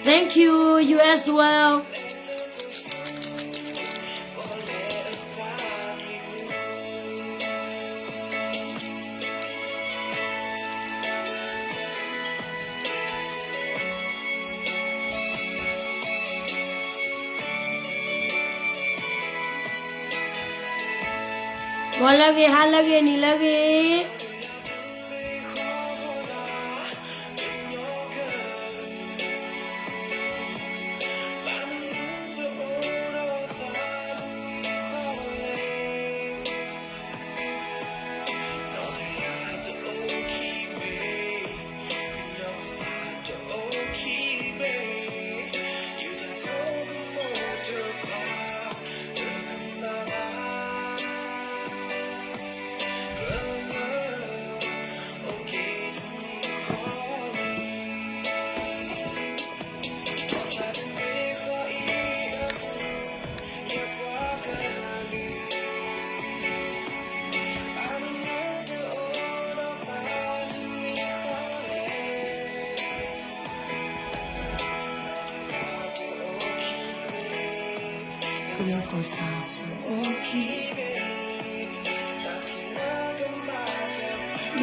Thank you, you as well. ဂီၤလၢအဂ့ၤ, ဟါလၢအဂ့ၤ, နံၤလၢအဂ့ၤ.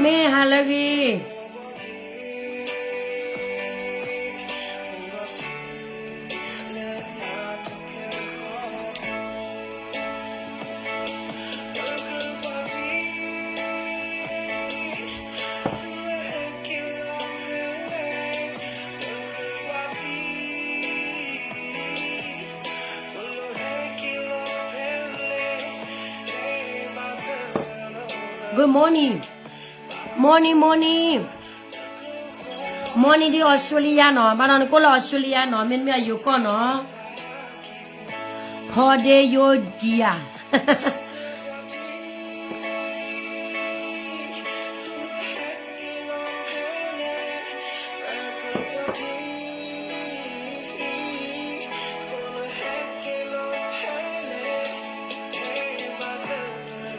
မ့ၢ်ဟါလၢအဂ့ၤ. မီၤနံၤ, မီၤနံၤ, မီၤနံၤ, မီၤနံၤဒ် Australia နီၤ, ဘၣ်ဒီးနကိးလၢ Australia နီၤ, မ့တမ့ၢ်အယိၤကီၢ်နီၤ, ဖီဒ့ယိကံဧါ.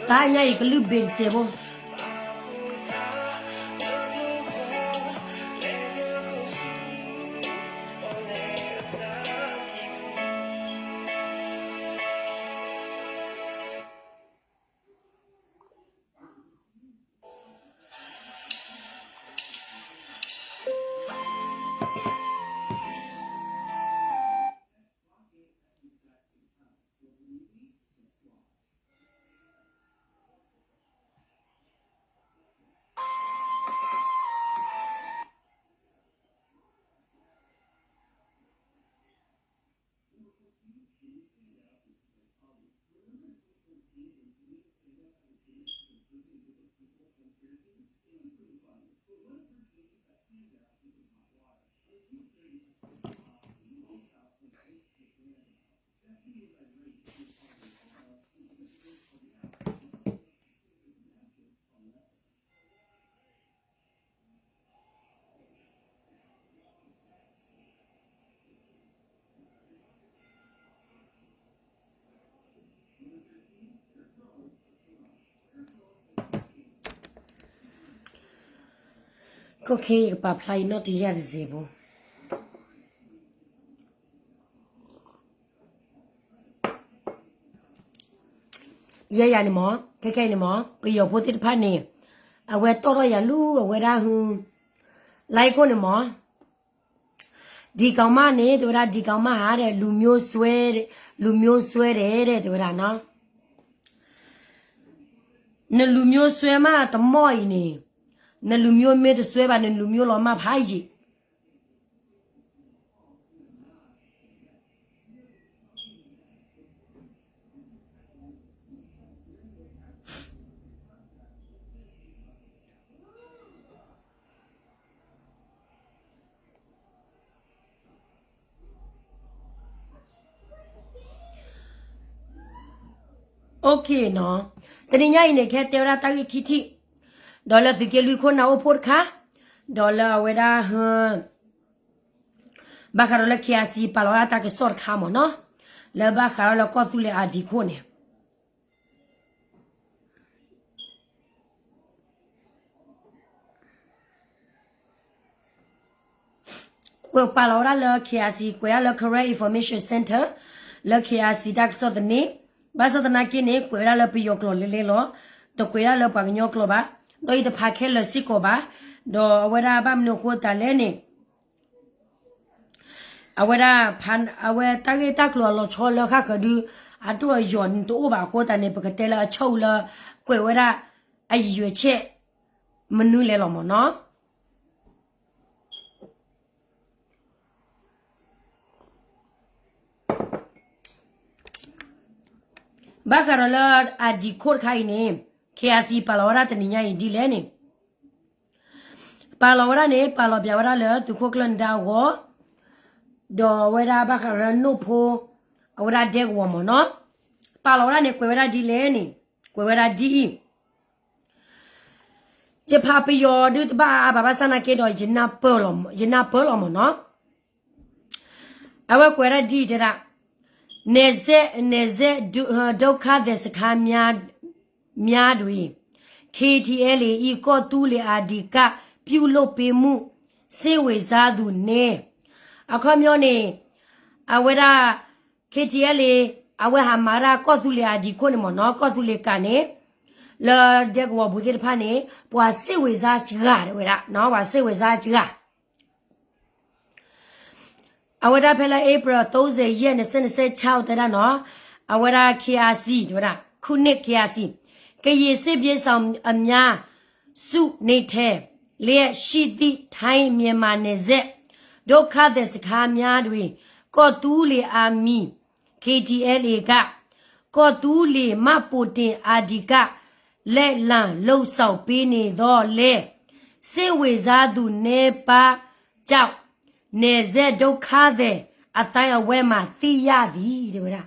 တၢ်ညါအံၤကလုၢ်ဘ့ၣ်တစဲးဖိ ကီၢ်ခ့ယကပာ်ဖျါအံၤနီၣ်တယၢ်တစဲးဖိ ယဲယၤန့ၣ်မး, ခဲခဲအံၤန့ၣ်မး ပယီၤဖိသ့ၣ်တဖၣ်န့ၣ် အဝဲတီၣ်ထီၣ်ယၤလူ အဝဲဒၣ်ဟု လါအံၤခိၣ်န့ၣ်မး ဒီးကီမၣ်န့ၣ် တဲဝဲဒၣ် ဒီးကီမၣ်ဧါဒီး လူမျိုးစွဲ, လူမျိုးစွဲတယ် တဲဝဲဒၣ်နီၤ, နလူမျိုးစွဲမးတမီၢ်အံၤန့ၣ်, နလူမျိုးမ့ၢ်တစွဲဘၣ် နလူမျိုးလီၤမၢ်ဖးယံာ် Okay နီၤ, တနံၤညါအံၤန့ၣ် ကဟဲတဲဝဲဒၣ်တၢ်ဂ့ၢ်ခံထံၣ်, ဒီးလၢသုးက့လွံၢ်ခိၣ်နၢ်အိၣ်ဖှိၣ်တခါ, ဒီးလၢအဝဲဒၣ်ဟၢ ဘၣ်ဃးဒီးလၢ K I C ပာ်လီၤဝဲဒၣ်တၢ်ကစီၣ်တခါမးနီၤ, လၢဘၣ်ဃးဒီးလၢကီၢ်သူလ့ၤအဒံးခိၣ်န့ၣ် Okay ကွဲးပာ်လီၤဝဲဒၣ်လၢ K I C ကွဲးဒၣ်လၢ Karen Information Center လၢ K I C တၢ်ကစီၣ်သန့, ဘၣ်ဆၣ်သနာ်က့န့ၣ် ကွဲးဝဲဒၣ်လၢပယီၤကျိာ်လဲၤလဲၤလီၤ, တကွဲးဒၣ်လၢပှၤကညီကျိာ်ဘၣ်, ဒီးအံၤတဖးခဲလၢာ်စ့ၢ်ကီးဘၣ်, ဒီးအဝဲဒၣ်ဘၣ်မနုၤအဃိသတးလဲၣ်န့ၣ် အဝဲဒၣ် အဝဲတၢ်ဂ့ၢ်တၢ်ကျိၤအလီၤဆီလၢဃၣ်ဃၢၤဒုး အဒိၣ်အယိာ်တအိၣ်ဘၣ်အဃိသတးန့ၣ် ပကတဲလၢအဆိၣ်အူလၢ ကွဲးဝဲဒၣ် အရည်ရွယ်ချက် မနုၤလဲၣ်လီၤမၢ်နီၤ. ဘၣ်ဃးဒီးလၢ ID code တခါအံၤန့ၣ် K I C ပာ်လီၤဝဲဒၣ်တနံၤညါအံၤဒ်လဲၣ်န့ၣ် ပာ်လီၤဝဲဒၣ်န့ၣ် ပာ်လီၤပၠးဝဲဒၣ်လၢသုးခိၣ်ကျၢၢ်နဒါအဂီၢ်, ဒီးအဝဲဒၣ်ဘၣ်ဃးဒီးလၢနိၣ်ဖိ အဝဲဒၣ်ဒဲကဝီၤမၢ်နီၤ. ပာ်လီၤဝဲဒၣ်န့ၣ် ကွဲးဝဲဒၣ်ဒ်လဲၣ်န့ၣ် ကွဲးဝဲဒၣ်ဒ်အံၤ ယဖးပယီၤဒုးတဘၣ်အါအါဘၣ် ဘၣ်ဆၣ်သနာ်က့ဒီး ယနၢ်ပၢၢ်လီၤမၢ်နီၤ. အဝဲကွဲးဒၣ်ဒ်အံၤတဲဒၣ်, နယ်စပ်, နယ်စပ်ဒုက္ခသည်စခန်းများတွင် KTLA ၏ ကီၢ်သူလ့ၤ ID card ပြုလုပ်ပေးမှု စိတ်ဝင်စားသူနည်း. အခီပညီန့ၣ် အဝဲဒၣ် KTLA အဝဲဟးမၤဒၣ်ကီၢ်သူလ့ၤ ID code န့ၣ်မၢ်နီၤ, ကီၢ်သူလ့ၤကးန့ၣ် လၢဒဲကဝီၤပူၤသ့ၣ်တဖၣ်န့ၣ် ပှၤစိတ်ဝင်စားစှၤတဲဝဲဒၣ်, ပှၤစိတ်ဝင်စားစှၤ အဝဲဒၣ်ဖဲလၢ April သီးဆယ်ရက် နှစ်ဆယ့်ခြောက် တဲဒၣ်နီၤ, အဝဲဒၣ် KRC တဲဝဲဒၣ် ခုနှစ် KRC ကရင်စစ်ပြေးရှောင်အများစုနေထိုင်လျက်ရှိသည့် ထိုင်း-မြန်မာနယ်စပ် ဒုက္ခသည်စခန်းများတွင် ကီၢ်သူလ့ၤ Army KTLA က ကီၢ်သူလ့ၤမှတ်ပုံတင် ID card လက်လှမ်းလုပ်ဆောင်ပေးနေသော်လည်း စိတ်ဝင်စားသူနည်းပါးကြောင့် နယ်စပ်ဒုက္ခသည်အသိုင်းအဝိုင်းမှ သိရသည် တဲဝဲဒၣ်.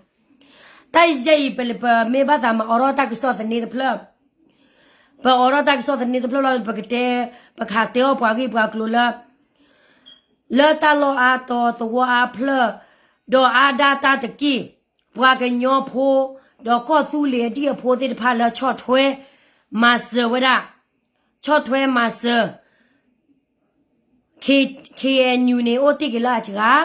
တၢ်ယဲအံၤ ပမ့ၢ်ဘၣ်သးမၤအိးထီၣ်တၢ်ကစီၣ်သန့တဖျၢၣ်, ပအိးထီၣ်တၢ်ကစီၣ်သန့တဖျၢၣ်လီၤ ပကတဲ, ပခးတဲအီၣ်ပှၤဂ့ၢ်ပှၤကျိၤလၢ လၢတၢ်လီၢ်အါတီၤသဝီအါဖျၢၣ်, ဒီးအါဒၣ်တၢ်တက့ၢ်, ပှၤကညီဖိ, ဒီးကီၢ်သူလ့ၤအဒံၣ်အဖိသ့ၣ်တဖၣ်လၢဆီၣ်ထွဲမၤစၢၤဝဲဒၣ်, ဆီၣ်ထွဲမၤစၢၤ KNU န့ၣ် အိၣ်တ့ၢ်က့ၤလၢအစှၤ,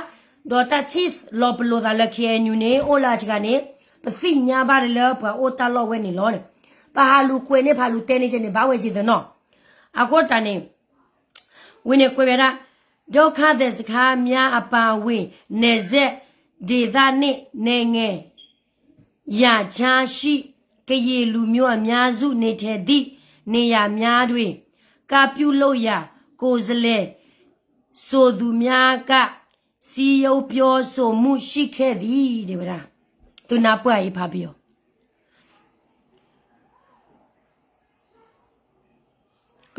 ဒီးတၢ်ထံၣ်လီၤပလိာ်သးလၢ KNU န့ၣ် အိၣ်လၢအစှၤန့ၣ် ပသ့ၣ်ညါဘၣ်လၢပှၤအိၣ်တၢ်လီၢ်ဝဲန့ၣ်လီၤန့ၣ်. ပဟးလူၤကွဲးန့ၢ် ဖးလူၤတဲန့ၢ်ကဲန့ၣ် ဘၣ်ဝဲစံးသနီၤ. အဃိတၢ်န့ၣ် ဝံၤန့ၣ်ကွဲးဝဲဒၣ် ဒုက္ခသည်စခန်းများအပါအဝင် နယ်စပ်ဒေသနှင့် နိုင်ငံ ရာခြားရှိ ကရင်လူမျိုးအများစုနေထိုင်သည့်နေရာများတွင် က ပြုလုပ်ရန် ကိုယ်စားလှယ်ဆိုသူများက စည်းရုံးပြောဆိုမှုရှိခဲ့သည် တဲဝဲဒၣ်. သုနၢ်ပၢၢ်အံၤဖးပယီၤ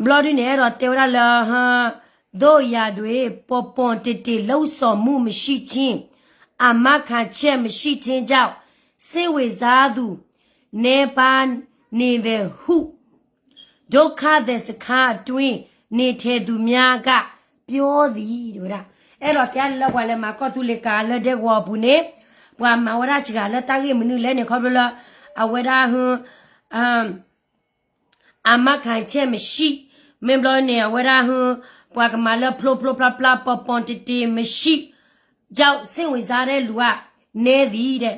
ဘျီဒုန့ၣ် အဲၣ်ဒိးတဲဝဲဒၣ်လၢ သို့ရာတွင် ပေါ်ပေါ်တင်တင်လုပ်ဆောင်မှုမရှိခြင်း အာမခံချက်မရှိခြင်းကြောင့် စိတ်ဝင်စားသူနည်းပါးနေတယ်ဟု ဒုက္ခသည်စခန်းအတွင်းနေထိုင်သူများကပြောသည် တဲဝဲဒၣ်. အဲၣ်ဒိးတဲလၢပှၤလဲၤမၤကီၢ်သူလ့ၤကးလၢဒဲကဝီၤအပူၤန့ၣ် ပှၤမၤဝဲဒၣ်စှၤလၢတၢ်ဂ့ၢ်မနုၤလဲၣ်န့ၣ် ခီဖျိလၢ အဝဲဒၣ် အာမခံချက်မရှိ မ့ၢ်ဘျီန့ၣ် အဝဲဒၣ် ပှၤကမၤလၢဖျိဖျိဖျါဖျါ ပေါ်ပေါ်တင်တင်မရှိ ကြောင့် စိတ်ဝင်စားတဲ့လူကနည်းသည် တဲ.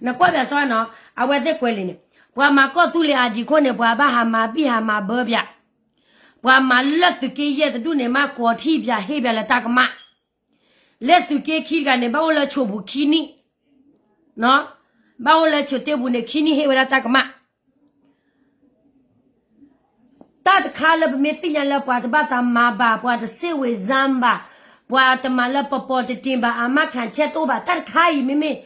နကွၢ်ပၠးစ့ၢ်နီၤ အဝဲသ့ၣ်ကွဲးလံာ်န့ၣ် ပှၤမၤကီၢ်သူလ့ၤ ID code န့ၣ် ပှၤဘၣ်ဟးမၤဘံၣ်ဟးမၤဘၢပၠး, ပှၤမၤလၢသုးက့ယဲၢ်တဒူၣ်န့ၣ် မ့ၢ်ကိးထံၣ်ပၠးဟ့ၣ်ပၠးလၢတၢ်ကမၣ် လၢသုးက့ခံတဂၤန့ၣ် ဘၣ်အိၣ်လၢဆိးပူၤခံနံၣ်, ဘၣ်အိၣ်လၢဆိးတ့ၢ်ပူၤန့ၣ် ခံနံၣ်ဟ့ၣ်ဝဲဒၣ်တၢ်ကမၣ်. တၢ်တခါလၢပမ့ၢ်သ့ၣ်ညါလၢပှၤတဘၣ်သးမၤဘၣ်, ပှၤတစိတ်ဝင်စားဘၣ်, ပှၤတမၤလၢ ပေါ်ပေါ်တင်တင် ဘၣ်, အာမခံချက်တအိၣ်ဘၣ်, တၢ်တခါအံၤမ့မ့ၢ်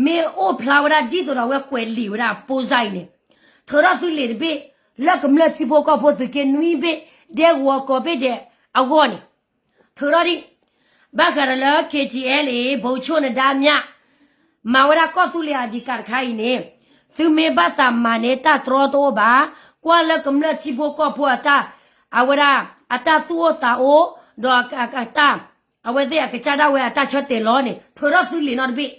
မ့ၢ်အိၣ်ဖျါဝဲဒၣ်ဒ်သိးဒီးအဝဲကွဲးလံာ်ဝဲဒၣ် ပိၢ်စၢ်အံၤန့ၣ်, ထုးထီၣ်သုလံာ်တဘ့ၣ်, လၢကမျၢၢ်ထံဖိကီၢ်ဖိသုးက့နွံဘ့ၣ်, ဒဲကဝီၤကီၢ်ဘ့ၣ်ဒဲးအဂီၢ်န့ၣ် ထုးထီၣ်ဒံး, ဘၣ်ဃးဒီးလၢ KTLA ဗိုလ်ချုပ်နဒါမြ, မၤဝဲဒၣ်ကီၢ်သူလ့ၤ ID card တခါအံၤန့ၣ်, သုမ့ၢ်ဘၣ်သးမၤန့ၣ် တၢ်တြီတအိၣ်ဘၣ်, ကွၢ်လၢကမျၢၢ်ထံဖိကီၢ်ဖိအတၢ်, အဝဲဒၣ် အတၢ်သူၣ်အိၣ်သးအိၣ်, ဒီးအတၢ်, အဝဲသ့ၣ်အကစၢ်ဒၣ်ဝဲအတၢ်ဆၢတဲာ်လီၤန့ၣ် ထုးထီၣ်သုလံာ်နီတဘ့ၣ်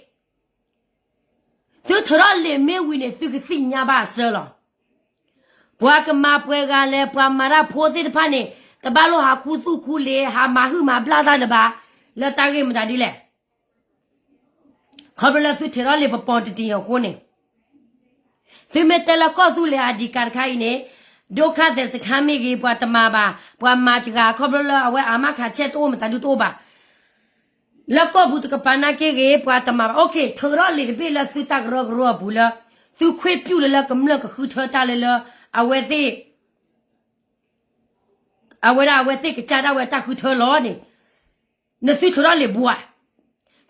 သုထုးထီၣ်လံာ်မ့ၢ်ဝံၤန့ၣ် သုကသ့ၣ်ညါဘၣ်အဆၢလီၤ. ပှၤကမၤပှဲၤဂၤလဲၣ်, ပှၤမၤတၢ်ဖိသ့ၣ်တဖၣ်န့ၣ် တဘၣ်လိၣ်ဟးခူသူၣ်ခူလ့ၤ ဟးမၤဟုၣ်မၤဘျၣ်တၢ်လၢၤဘၣ်. လၢတၢ်ဂ့ၢ်မတၤဒ်လဲၣ်. ခီဖျိလၢသုထုးထီၣ်လံာ်ပပိာ်တတံၤအဃိန့ၣ်, သုမ့ၢ်တဲလၢကီၢ်သူလ့ၤအဒံးကးတခါအံၤန့ၣ်, ဒိခါသဲးစခါမ့ၢ်ဂ့ၤ ပှၤတမၤဘၣ်, ပှၤမၤစှၤ ခီဖျိလၢအဝဲအမါခးဆဲးတအိၣ်မတၤဒုတအိၣ်ဘၣ်. လၢကီၢ်ပူၤတကပၤနာ်က့ဂ့ၤ ပှၤတမၤဘၣ်. အိၣ်ခ့ ထုးထီၣ်လံာ်တဘ့ၣ်လၢသုတၢ်ကရၢကရိအပူၤလၢ သုခွ့ပုၢ်လၢလၢကမျၢၢ်ကဃုထၢတၢ်လၢလၢ အဝဲသ့ၣ် အဝဲဒၣ်အဝဲသ့ၣ်ကစၢ်ဒၣ်ဝဲတၢ်ဃုထၢလီၤန့ၣ်, နသုထုးထီၣ်လံာ်ဘှး,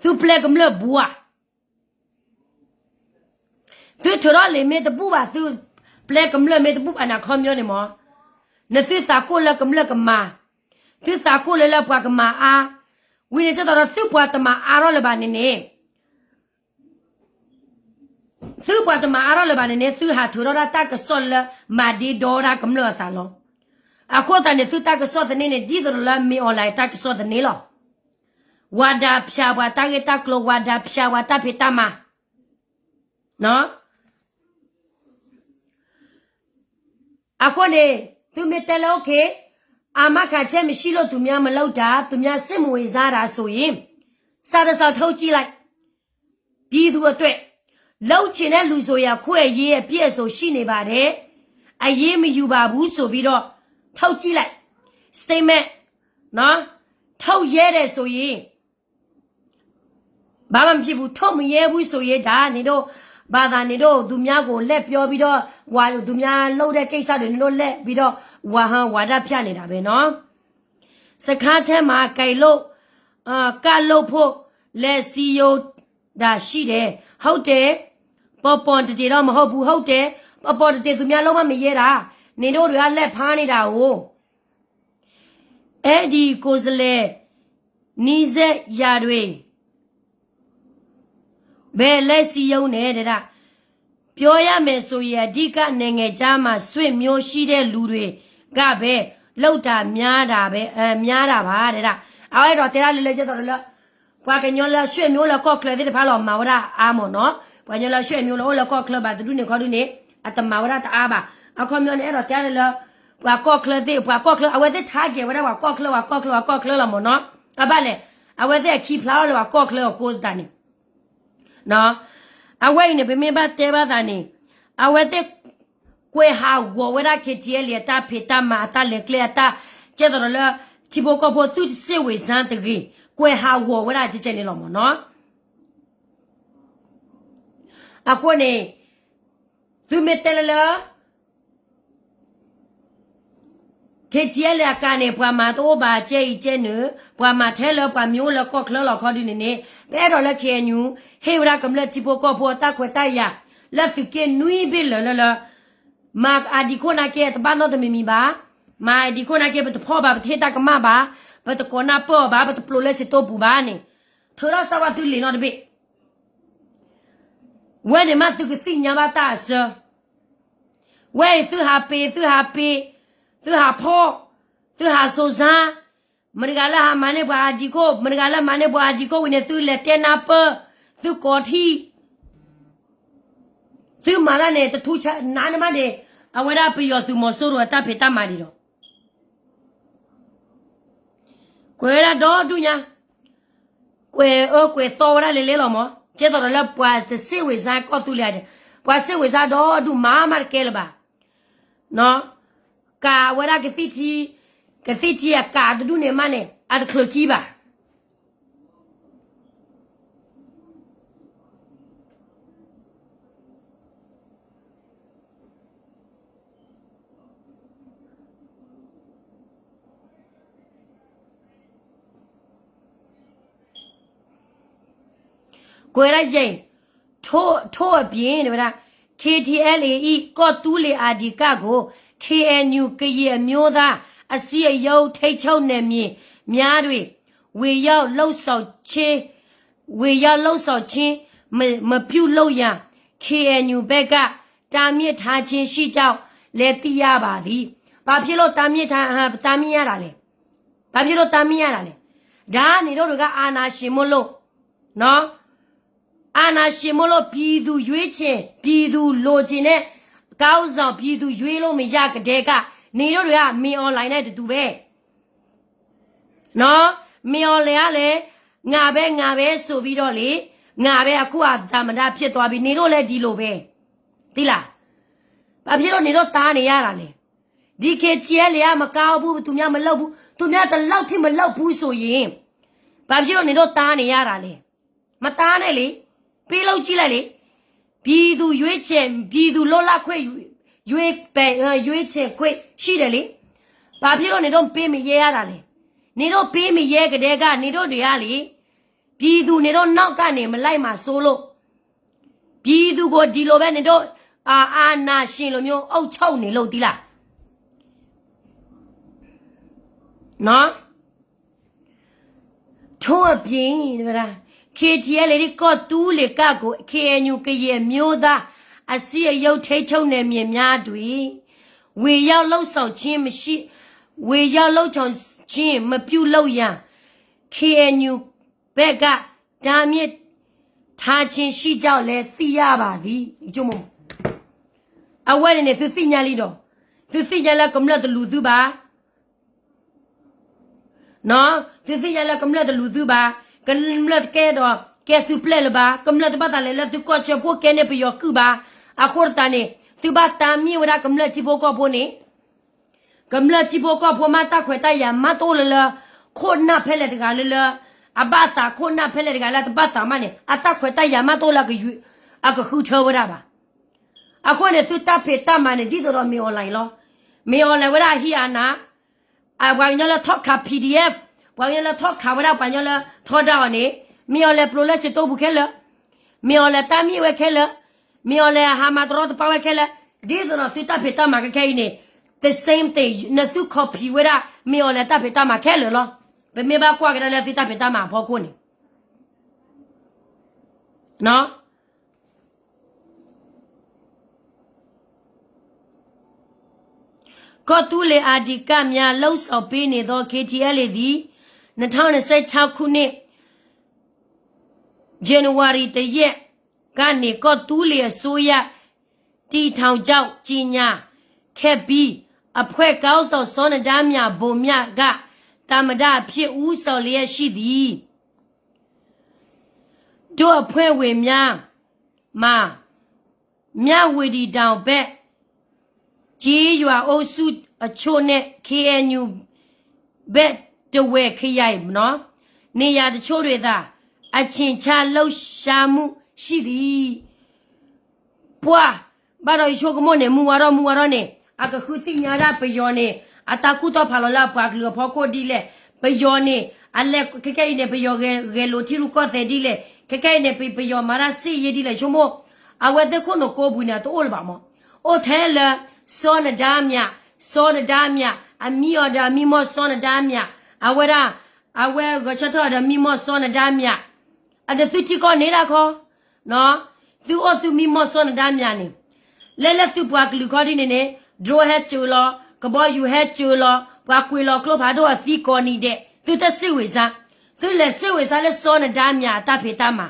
သုပျဲကမျၢၢ်ဘှး, သုထုးထီၣ်လံာ်မ့ၢ်တဘူၣ်ဘၣ်, သုပျဲကမျၢၢ်မ့ၢ်တဘူၣ်ဘၣ်န့ၣ် အခီပညီန့ၣ်မ့ၢ်, နသုသးကိၢ်လၢကမျၢၢ်ကမၤ, သုသးကိၢ်လၢလၢပှၤကမၤအါ, ဝံၤန့ၣ်ကသိးဒီးသုပှၤတမၤအါထီၣ်လၢၤဘၣ်န့ၣ်န့ၣ် သုပှၤတမၤအါထီၣ်လၢၤဘၣ်န့ၣ်န့ၣ် သုဟးထုးထီၣ်ဒၣ်တၢ်ကစီၣ်လၢမၤဒ့ဒီဒၣ်ကမျၢၢ်အသးလီၤ. အဃိသတးန့ၣ် သုတၢ်ကစီၣ်သန့န့ၣ် ဒ်သိးဒီးလၢမ့ၢ် online တၢ်ကစီၣ်သန့လီၤ. ဝၤဒၣ်ဖၠးပှၤတၢ်ဂ့ၢ်တၢ်ကျိၤ, ဝၤဒၣ်ဖၠးပှၤတၢ်ဖံးတၢ်မၤ အဃိန့ၣ် သုမ့ၢ်တဲလၢ OK, အာမခံချက်မရှိလို့ သူများမလုပ်တာ, သူများစိတ်မဝင်စားတာဆိုရင် စာတစ်စောင်ထုတ်ကြည့်လိုက်. ပြည်သူအတွက် လုပ်ချင်တဲ့လူဆိုရင် အခွင့်အရေးအပြည့်အစုံရှိနေပါတယ်. အရေးမယူပါဘူးဆိုပြီးတော့ ထုတ်ကြည့်လိုက်. statement နော်, ထုတ်ရဲတယ်ဆိုရင် ဘာမှမဖြစ်ဘူး, ထုတ်မရဲဘူးဆိုရင် ဒါနင်တို့ဘာသာနင်တို့ သူများကိုလှည့်ပြောပြီးတော့ ဝါ, သူများလုပ်တဲ့ကိစ္စတွေ နင်တို့လှည့်ပြီးတော့ ဝါဟန်ဝါဒဖြန့်နေတာပဲနော်. စခန်းထဲမှာ ကယ်လို့, အာ, ကယ်လို့ဖို့ လက်စည်းရုံးတာရှိတယ်. ဟုတ်တယ်. ပေါ်ပေါ်တည်တည်တော့မဟုတ်ဘူး. ဟုတ်တယ်. ပေါ်ပေါ်တည်တည် သူများလုပ်မှမရဲတာ. နင်တို့တွေကလှည့်ဖျားနေတာကို အဲဒီကိုယ်စားလှယ် နီးစပ်ရာတွေ ဘယ်လက်စည်းရုံးနဲ့ တဲ့ဒါ ပြောရမယ်ဆိုရင် အဓိက နိုင်ငံခြားမှာ ဆွေမျိုးရှိတဲ့လူတွေကပဲ လုပ်တာများတာပဲ, အဲ, များတာပါ တဲ့ဒါ. အဝဲဒီးတဲဒၣ်လၢလၢကဲသိးလၢ ပှၤကညီလၢ ဆွေမျိုး လၢကီၢ်ချၢသ့ၣ်တဖၣ်လီၤ မၤဝဲဒၣ်အါမ့ၢ်နီၤ. ပှၤကညီလၢ ဆွေမျိုး လၢအိၣ်လၢကီၢ်ချၢဘၣ် တဒူၣ်န့ၣ်ခီဒူၣ်န့ၣ် အတမၤဝဲဒၣ်တအါဘၣ်. အခီပညီန့ၣ် အဲၣ်ဒိးတဲဒၣ်လၢလၢ ပှၤကီၢ်ချၢသ့ၣ်, ပှၤကီၢ်ချၢ, အဝဲသ့ၣ် target ဝဲဒၣ် ပှၤကီၢ်ချၢ, ပှၤကီၢ်ချၢ, ပှၤကီၢ်ချၢလီၤမ့ၢ်နီၤ. အဘၣ်လဲၣ်, အဝဲသ့ၣ်အခံဖျါထီၣ်လၢပှၤကီၢ်ချၢအဃိသတးန့ၣ် အဝဲအံၤန့ၣ် ပမ့ၢ်ဘၣ်တဲဘၣ်သးန့ၣ် အဝဲသ့ၣ် ကွဲးဟးဂီၤဝဲဒၣ် KTLA အတၢ်ဖံးတၢ်မၤ အတၢ်လဲၤကျဲ အတၢ်ကဲသိးဒီးလၢ ထံဖိကီၢ်ဖိသုတစိတ်ဝင်စားတဂ့ၤ, ကွဲးဟးဂီၤဝဲဒၣ်ကဲကဲန့ၣ်လီၤမ့ၢ်နီၤ. အဃိန့ၣ် သုမ့ၢ်တဲလၢလၢ KTLA အကးန့ၣ် ပှၤမၤတအိၣ်ဘၣ် ကဲအံၤကဲနုာ်, ပှၤမၤထဲလၢပှၤမံၤအိၣ်လၢကီၢ်ချၢလီၤခီဒုန့ၣ်န့ၣ် ပအဲၣ်ဒိးလၢ KNU ဟ့ၣ်ဝဲဒၣ်ကမျၢၢ်ထံဖိကီၢ်ဖိအတၢ်ခွဲးတၢ်ယာ် လၢသုးက့နွံဘ့ၣ်လၢာ်လၢလၢ မၤအဒံးခိၣ်နာ်က့ တဘၣ်နီတမံၤမံၤဘၣ်, မၤအဒံးခိၣ်နာ်က့ ပတဖီၣ်ဘၣ်, ပတဟ့ၣ်တၢ်ကမၣ်ဘၣ်, ပတကိးနၢ်ပၢၢ်အီၤဘၣ်, ပတပျိးလၢဆံးတိပူၤဘၣ်န့ၣ်, ထုးထီၣ်စၢ်ဝဲသုလံာ်နီတဘ့ၣ် ဝဲန့ၣ်မးသုကသ့ၣ်ညါဘၣ်တၢ်အစၢ, ဝဲအံၤသုဟးပ့ၤ, သုဟးပ့ၤ, သုဟးဖီၣ်, သုဟးစိၤစါ, မတၤတဂၤလၢဟးမၤန့ၢ်ပှၤအဒံးခိၣ်, မတၤတဂၤလၢမၤန့ၢ်ပှၤအဒံးခိၣ်ဝံၤန့ၣ် သုလဲၤတဲနၢ်ပၢၢ်, သုကိးထံၣ် သုမၤတၢ်န့ၣ် တထူဆးနးန့ၢ်မးန့ၣ်, အဝဲဒၣ်ပယီၤသုးမီၤစိရိၤအတၢ်ဖံးတၢ်မၤဒံးဒီး ကွဲးဝဲဒၣ်ဒီဒူၣ်ညါ, ကွဲးအၢကွဲးသီဝဲဒၣ်လဲၤလဲၤလီၤမး, ကဲသိးဒီးလၢပှၤတစိတ်ဝင်စားကီၢ်သူလ့ၤဧါ, ပှၤစိတ်ဝင်စားဒီဒူၣ်မးမးတကဲလၢၤဘၣ်, ကးဝဲဒၣ်ကသံၣ်ထံ, ကသံၣ်ထံအကးတဒူၣ်န့ၣ်မးန့ၣ် အတချုးခံဘၣ် ကွဲးဒၣ်ယဲၢ်, ထို့အပြင် ဝဲဒၣ် KTLA ၏ ကော့သူလ့ၤ အာဒီကကို KNU ကရင်အမျိုးသားအစည်းအရုံး ထိန်းချုပ်နယ်မြေများတွင် ဝင်ရောက်လှုံ့ဆော်ခြင်း ဝင်ရောက်လှုံ့ဆော်ခြင်း မ, မပြုလုပ်ရန် KNU ဘက်က တားမြစ်ထားခြင်းရှိကြောင်းလည်း သိရပါသည်. ဘာဖြစ်လို့တားမြစ်ထား, တားမြစ်ရတာလဲ? ဘာဖြစ်လို့တားမြစ်ရတာလဲ? ဒါနင်တို့တွေက အာဏာရှင်မို့လို့, နော်, အာဏာရှင်မို့လို့ ပြည်သူရွေးချယ်, ပြည်သူလိုချင်တဲ့ခေါင်းဆောင် ပြည်သူရွေးလို့မရကတည်းက နင်တို့တွေက မင်းအောင်လှိုင်နဲ့အတူတူပဲ. နော်, မင်းအောင်လှိုင်ကလည်း ငါပဲ ငါပဲဆိုပြီးတော့လေ, ငါပဲ အခုအသမ္မတဖြစ်သွားပြီ, နေတော့လည်းဒီလိုပဲ, သိလား? ဘာဖြစ်လို့နေတော့တားနေရတာလဲ? ဒီ KTLA ကမကောင်းဘူး, သူများမလုပ်ဘူး, သူများဒီလောက်ထိမလုပ်ဘူးဆိုရင်, ဘာဖြစ်လို့နေတော့တားနေရတာလဲ? မတားနဲ့လေ, ပေးလုပ်ကြည့်လိုက်လေ. ပြည်သူရွေးချယ်, ပြည်သူလွတ်လပ်ခွင့်, ရွေး, ရွေးချယ်ခွင့်ရှိတယ်လေ. ဘာဖြစ်လို့နေတော့ပေးမရဲရတာလဲ? နေတော့ပေးမရဲကတည်းက, နေတော့တွေကလေ, ပြည်သူနေတော့နောက်ကနေမလိုက်မှာစိုးလို့, ပြည်သူကိုဒီလိုပဲနေတော့, အာ, အာဏာရှင်လိုမျိုးအုပ်ချုပ်နေလို့ သိလား? နော်. ထို့အပြင်, KTLA ကီၢ်သူလ့ၤကၣ်ကို KNU ကရင်အမျိုးသားအစည်းအရုံးထိန်းချုပ်နယ်မြေများတွင် ဝင်ရောက်လုပ်ဆောင်ခြင်းမရှိ, ဝင်ရောက်လုပ်ဆောင်ခြင်းမပြုလုပ်ရန် KNU ဘက်ကတားမြစ်ထားခြင်းရှိကြောင်းလည်းသိရပါသည်. အဝဲန့ၣ်န့ၣ် သုသ့ၣ်ညါလံဒီး, သုသ့ၣ်ညါလၢကမျၢၢ်တလူၤသုဘၣ် သုသ့ၣ်ညါလၢကမျၢၢ်တလူၤသုဘၣ်, ကမျၢၢ်တကဲဒီးကဲသုပျဲၢ်လၢၤဘၣ်, ကမျၢၢ်တဘၣ်သးလဲၤလၢသုကီၢ်ဆၢဖှိၣ်ကဲန့ၢ်ပယီၤကုၢ်ဘၣ်. အဃိသတးန့ၣ် သုဘၣ်တားမြစ်ဝဲဒၣ်ကမျၢၢ်ထံဖိကီၢ်ဖိန့ၣ်, ကမျၢၢ်ထံဖိကီၢ်ဖိမ့ၢ်တၢ်ခွဲးတၢ်ယာ်မ့ၢ်တအိၣ်လၢလၢ, ခိၣ်နၢ်ဖဲလဲၣ်တဂၤလၢလၢ, အဘၣ်သးခိၣ်နၢ်ဖဲလဲၣ်တဂၤလၢတဘၣ်သးမးန့ၣ် အတၢ်ခွဲးတၢ်ယာ်မ့ၢ်တအိၣ်လၢ အကဃုထၢဝဲဒၣ်ဘၣ်. အဃိန့ၣ် သုတၢ်ဖံးတၢ်မၤန့ၣ် ဒ်သိးဒီးမ့ၢ်အီၤလဲၣ်လီၤ. မ့ၢ်အီၤလဲၣ်ဝဲဒၣ်အဟံးအနၤ, အပှၤကညီလၢထီၣ်ခး PDF, ပှၤကညီလၢထီၣ်ခးဝဲဒၣ်ပှၤကညီလၢထီဒါအီၤန့ၣ်, မ့ၢ်အီၤလဲၣ်ပျိလၢစတိပူၤခဲလၢာ်, မ့ၢ်အီၤလဲၣ်တားမြစ်ဝဲခဲလၢာ်, မ့ၢ်အီၤလဲၣ်ဟးမၤတရီတပါဝဲခဲလၢာ်, ဒ်သိးဒီးသုတၢ်ဖံးတၢ်မၤခဲခဲအံၤန့ၣ်, the same thing, နသု copy ဝဲဒၣ် မ့ၢ်အီၤလဲၣ်တၢ်ဖံးတၢ်မၤခဲလၢာ်လီၤ. ပမ့ၢ်ဘၣ်ကွၢ်ကဒါလၢသုတၢ်ဖံးတၢ်မၤအဖီခိၣ်န့ၣ် ကီၢ်သူလ့ၤ အဓိကများ လုပ်ဆောင်ပေးနေသော KTLA သည် နှစ်ထောင့်နှစ်ဆယ့်ခြောက်ခုနှစ် ဇန်နဝါရီ တစ်ရက်ကနေ ကီၢ်သူလ့ၤအစိုးရ တည်ထောင်ကြောင်း ကြေညာခဲ့ပြီး အဖွဲ့ခေါင်းဆောင် စောနဒါမြ ဗိုလ်မြက သမ္မတအဖြစ် ဦးဆောင်လျက်ရှိသည်. ဒုအဖွဲ့ဝင်များမှာ မြဝတီတောင်ဘက် ကျေးရွာအုပ်စုအချို့နဲ့ KNU ဘက် ထားဝယ်ခရိုင် နေရာတချို့တွေသာ အချိန်ခြားလှုပ်ရှားမှုရှိသည်. ပှၤဘၣ်ဒီးယဆိကမိၣ်န့ၣ် မုၢ်ဝါထီၣ်မုၢ်ဝါထီၣ်န့ၣ် အကဃုသ့ၣ်ညါဒၣ်ပယီၤန့ၣ် အတၢ်ကူၣ်ထီၣ်ဖးလီၤလၢအပှၤကလုာ်အဖီခိၣ်ဒ်လဲၣ်, ပယီၤန့ၣ် အလဲၤခဲကဲအံၤန့ၣ် ပယီၤဂဲၤလိာ်ထံရူၢ်ကီၢ်သဲးဒ်လဲၣ်, ခဲကဲအံၤန့ၣ် ပယီၤမၤတၢ်စစ်ရေးဒ်လဲၣ် ဆိကမိၣ်, အဝဲသ့ၣ်ခိၣ်နူာ်ကိးပူၤန့ၣ် တအိၣ်လၢၤဘၣ်မး, အိၣ်ထဲလၢ စောနဒါမြ, စောနဒါမြ, အမံၤအီၤဒီးအမံၤမီၢ် စောနဒါမြ, အဝဲဒၣ် အဝဲဂဲၤဆၢထၢၣ်အီၤဒီးမံၤမီၢ် စောနဒါမြ, အဒီးသုထံကီၢ်န့ၣ်ဒၣ်ခီ သုအိၣ်သုမံၤမီၢ် စောနဒါမြ န့ၣ်, လဲၤလၢသုပှၤကလုာ်ခီဒ်န့ၣ်န့ၣ် drone ဟဲစၢၤလီၤ, ကဘီယူၤဟဲစၢၤလီၤ, ပှၤကွံာ်လီၤကျိဖးဒိၣ်အသံကိးနံၤဒဲး, သုတစံးဝ့ၤစါ, သုလဲၤစံးဝ့ၤစါလၢ စောနဒါမြ အတၢ်ဖံးတၢ်မၤ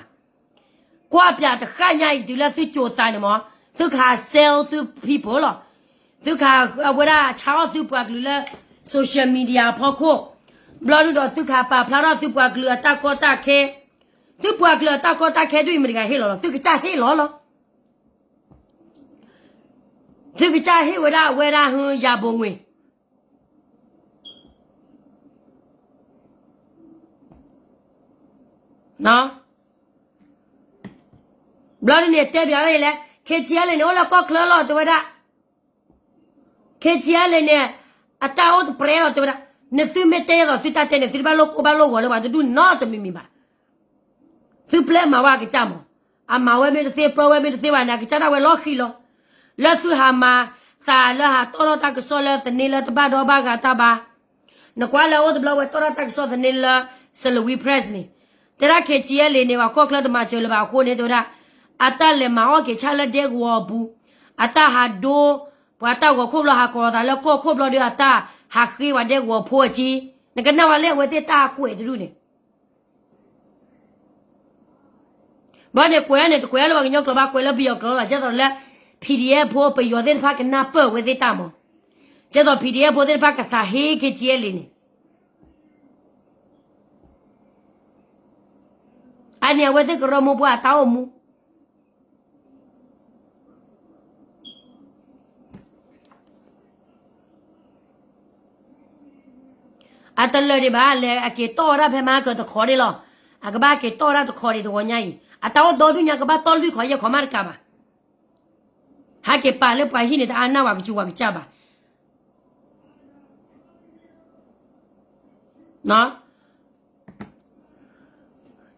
ကွၢ်ပၠးတဃၣ်ညါအံၤတုၤလၢသုကၠိၤသးန့ၣ်မး, သုကဟး sell သု people လီၤ. သုကဟးအဝဲဒၣ်ဆါအီၣ်သုပှၤကလုာ်လၢ social media အဖီခိၣ်, ဘျီဒုဒီးသုကဟးပာ်ဖျါထီၣ်သုပှၤကလုာ်အတၢ်ကီတၢ်ခဲ, သုပှၤကလုာ်အတၢ်ကီတၢ်ခဲဒ်အံၤမတၤတဂၤဟ့ၣ်လီၤလီၤ, သုကစၢ်ဟ့ၣ်လီၤလီၤ. သုကစၢ်ဟ့ၣ်ဝဲဒၣ်အဝဲဒၣ်ဟု ရန်ပုံငွေ ဘျီဒ်န့ၣ်တဲပၠးလၢယလဲၣ်, KTLA န့ၣ် အိၣ်လၢကီၢ်ချၢလီၤ တဲဝဲဒၣ်, KTLA န့ၣ် အတၢ်အိၣ်တပြဲလီၤ တဲဝဲဒၣ်, နသုမ့ၢ်တဲယဲသိးသုတၢ်တဲန့ၣ် သုတဘၣ်လိၣ်ကိၢ်ဘၣ်လိၣ်ဂီၤလၢပှၤတဒူၣ်န့ၣ်နီတမံၤမံၤဘၣ်. သုပျဲမၤဝဲအကစၢ်မး, အမၤဝဲမ့ၢ်တသ့ ပၢဝဲမ့ၢ်တသ့ဘၣ်န့ၣ် အကစၢ်ဒၣ်ဝဲလီၢ်ခံလီၤ. လၢသုဟးမၤသးလၢဟးတီၣ်ထီၣ်တၢ်ကစီၣ်လၢသန့လၢတဘၣ်ဒီဘၣ်ဂၤတၢ်ဘၣ် နကွၢ်လၢအိၣ်တဘျီဝဲတီၣ်ထီၣ်တၢ်ကစီၣ်သန့လၢ Salween Press န့ၣ်, တဲဒၣ် KTLA န့ၣ် ပှၤကီၢ်ချၢတမၤစၢၤလၢၤဘၣ်အဃိန့ၣ် တဲဝဲဒၣ်, အတၢ်လဲၤမၤအီၣ်က့ၤဆၣ်လၢဒဲကဝီၤအပူၤ, အတၢ်ဟးဒိ ပှၤတၢ်ဂီၤခိၣ်ဘျီ ဟးကိးသးလၢကီၢ်ခိၣ်ဘျီဒီး အတၢ်ဟးဃ့ပှၤဒဲကဝီၤဖိအစ့, နကနၣ်ဝဲလၢအဝဲသ့ၣ်တၢ်ကွဲးတဒူၣ်န့ၣ် ဘၣ်န့ၣ်ကွဲးန့ၣ် တကွဲးလၢပှၤကညီကျိာ်ဘၣ် ကွဲးလၢပယီၤကျိာ်လီၤ. ကဲသိးလၢ PDF ဖိ ပယီၤသ့ၣ်တဖၣ်ကနၢ်ပၢၢ်ဝဲသ့ၣ်တၢ်မး, ကဲသိး PDF ဖိသ့ၣ်တဖၣ်ကသးဟ့ KTLA န့ၣ် အန့ၣ်အဝဲသ့ၣ်ကရၢမိၢ်ပှၢ်အတၢ်အိၣ်မူ အတလၢာ်ဒံးဘၣ် လဲၤအက့ၤတီၢ်ဝဲဒၣ်ဖဲမဟါကတခီဒံးလီၤ. အကဘၣ်က့ၤတီၢ်ဝဲဒၣ်တခီဒံးတဂီၤညါအံၤ အတၢ်အိၣ်ဒီဒူၣ်ညါကဘၣ်တီၢ်လွံၢ်ခီယဲၢ်ခီမးတကးဘၣ်. ဟဲက့ၤပာ်လၢပှၤဟံၣ်န့ၣ် တအါနၢ်ဝဲကစူၤဝဲကစၢ်ဘၣ်.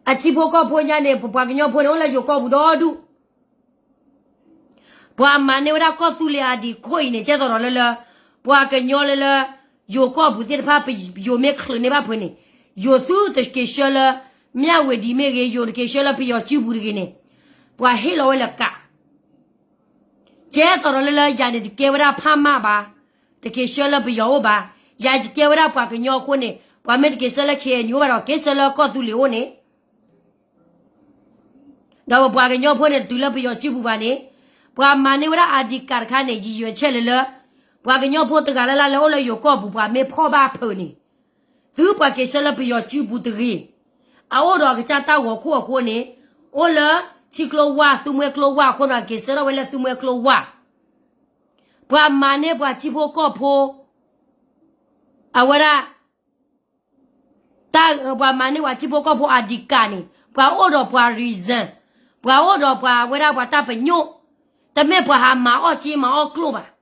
အထံဖိကီၢ်ဖိညါန့ၣ် ပပှၤကညီဖိန့ၣ် အိၣ်လၢယိၤကီၢ်ပူၤဒီဒူၣ် ပှၤမၤန့ၢ်ဝဲဒၣ်ကီၢ်သူလ့ၤအဒံးခိၣ်အံၤန့ၣ် ကဲသိးဒီးလၢလၢ ပှၤကညီလၢလၢ ယိၤကီၢ်ပူၤသ့ၣ်တဖၣ် ယိၤမ့ၢ်ချုးန့ၢ်ဘၣ်ဖုးန့ၣ် ယိၤသုတက့ၤဆှၢလၢ မၠၣ်ဝ့ၤဒံးမ့ၢ်ဂ့ၤ ယိၤတက့ၤဆှၢလၢပယီၤစုပူၤတဂ့ၤန့ၣ် ပှၤဟ့ၣ်လီၤဝဲလၢကး ကဲသိးဒီးလၢလၢယၤန့ၣ် တကဲဝဲဒၣ်ဖးမၢ်ဘၣ်, တက့ၤဆှၢလၢပယီၤအိၣ်ဘၣ်, ယၤယကဲဝဲဒၣ်ပှၤကညီအဃိန့ၣ် ပှၤမ့ၢ်တက့ၤဆှၢလၢ ခ့ၣ်အဲၣ်ယူၣ် အိၣ်ဘၣ်ဒီး က့ၤဆှၢလၢကီၢ်သူလ့ၤအိၣ်န့ၣ် ဒီးပပှၤကညီဖိန့ၣ် တတုၤလၢပယီၤစုပူၤဘၣ်န့ၣ် ပှၤမၤန့ၢ်ဝဲဒၣ် ID card တခါန့ၣ် ရည်ရွယ်ချက်လၢလၢ ပှၤကညီဖိတဂၤလၢ်လၢ်လၢအိၣ်လၢယိၤကီၢ်ပူၤ ပှၤမ့ၢ်ဖီၣ်ဘၣ်ဖုးန့ၣ် သုပှၤက့ၤဆှၢလၢပယီၤစုပူၤတဂ့ၤ, အအိၣ်ဒီးအကစၢ်တၢ်ဂီၤခိၣ်အဃိန့ၣ် အိၣ်လၢထံကျိဝၢ် သူမွဲကျိဝၢ်အဃိန့ၣ် က့ၤဆှၢထီၣ်ဝဲလၢသူမွဲကျိဝၢ်, ပှၤမၤန့ၢ်ပှၤထံဖိကီၢ်ဖိ အဝဲဒၣ် တၢ်ပှၤမၤန့ၢ်ပှၤထံဖိကီၢ်ဖိ ID card န့ၣ် ပှၤအိၣ်ဒီးပှၤ reason, ပှၤအိၣ်ဒီးပှၤဝဲဒၣ်ပှၤတၢ်ပညိၣ်, တမ့ၢ်ပှၤဟးမၤအီၣ်က့မၤအီၣ်ကျိၣ်ဘၣ်.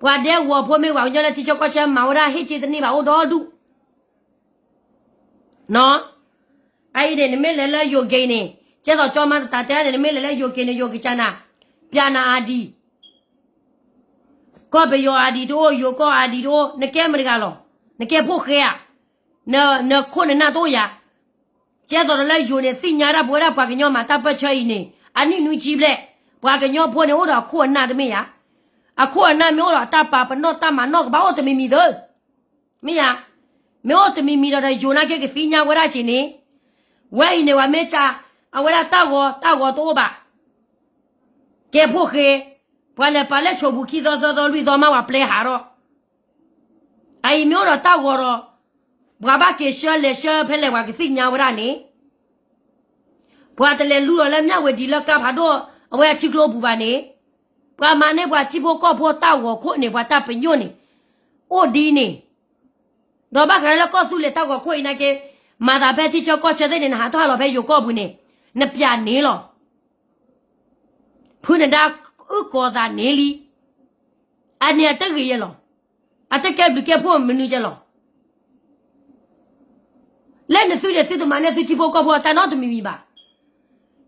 ပှၤဒဲကဝီၤဖိမ့ၢ်ပှၤကညီလၢထံဆၢကီၢ်ဆၢ မၤဝဲဒၣ်ဟ့ၣ်က့တန့ၢ်ဘၣ် အိၣ်ဒီဒူၣ် အအံၤန့ၣ် နမ့ၢ်လဲၤလၢယိၤက့ၤန့ၣ် ကဲသိးကၠီမါတတးတဲန့ၣ် နမ့ၢ်လဲၤလၢယိၤက့ၤန့ၣ် ယိၤကစၢ်နၤ ပြနၤ ID, ကီၢ်ပယီၤ ID တအိၣ် ယိၤကီၢ် ID တအိၣ် နကဲမတၤတဂၤလီၤ, နကဲဖိၣ်ဃဲဧါ, နခိၣ်နနၢ်တအိၣ်ယၤ, ကဲသိးဒီးလၢယိၤန့ၣ် သ့ၣ်ညါဒၣ်ပဝဲဒၣ်ပှၤကညီမၤတၢ်ပၢၢ်ဆၢအံၤန့ၣ် အနံၣ်နွံဆံဘျဲၣ်, ပှၤကညီဖိန့ၣ် အိၣ်ဒီးအခိၣ်အနၢ်တမ့ၢ်ယၤ, အခိၣ်အနၢ်မ့ၢ်အိၣ်ဒီးအတၢ်ပာ်ပနီၣ်တၢ်မၤနီၣ်ကဘၣ်အိၣ်တမံၤမံၤသၢ မ့ၢ်ဧါ, မ့ၢ်အိၣ်တမံၤမံၤဒီး ဒီးယိၤနာ်က့ကသ့ၣ်ညါဝဲဒၣ်က့ၤန့ၣ်, ဝဲအံၤန့ၣ် ပှၤမ့ၢ်ကး အဝဲဒၣ်တၢ်ဂီၤ တၢ်ဂီၤတအိၣ်ဘၣ်, ကဲဖိၣ်ဃဲ, ပှၤလဲၤပာ်လၢဆိးပူၤခံသီသၢသီလွံၢ်သီမး ပှၤပျဲဟးထီၣ်, အအံၤမ့ၢ်အိၣ်ဒီးတၢ်ဂီၤဒီး ပှၤဘၣ်က့ၤဆှၢလဲၤဆှၢဖဲလဲၣ် ပှၤကသ့ၣ်ညါဝဲဒၣ်န့ၣ် ပှၤတလဲၤလူလီၤလၢမၠၣ်ဝ့ၤဒံးလၢကါဖးဒိၣ် အဝဲအထံကျိပူၤဘၣ်န့ၣ်, ပှၤမၤန့ၢ်ပှၤထံဖိကီၢ်ဖိတၢ်ဂီၤခိၣ်န့ၣ် ပှၤတၢ်ပညိၣ်န့ၣ် အိၣ်ဒ်န့ၣ်, ဒီးဘၣ်ဃးလၢကီၢ်သူလ့ၤတၢ်ဂီၤခိၣ်အံၤနာ်က့, မၤသးဖဲထံဆၢကီၢ်ဆၢသ့ၣ်န့ၣ် နဟးထီၣ်ဟးလီၤဖဲယိၤကီၢ်ပူၤန့ၣ်, နပျးန့ၣ်လီၤ. ဖုနဒါအုၣ်ကီၤသးန့ၣ်လံ. အန့ၣ်အတဂ့ၤယဲလီၤ. အတကဲဘျုးကဲဖှိၣ်မနုၤယဲလီၤ. လၢနသုန့ၣ် သုတမၤန့ၢ်သုထံဖိကီၢ်ဖိအတၢ်နီတမံၤမံၤဘၣ်.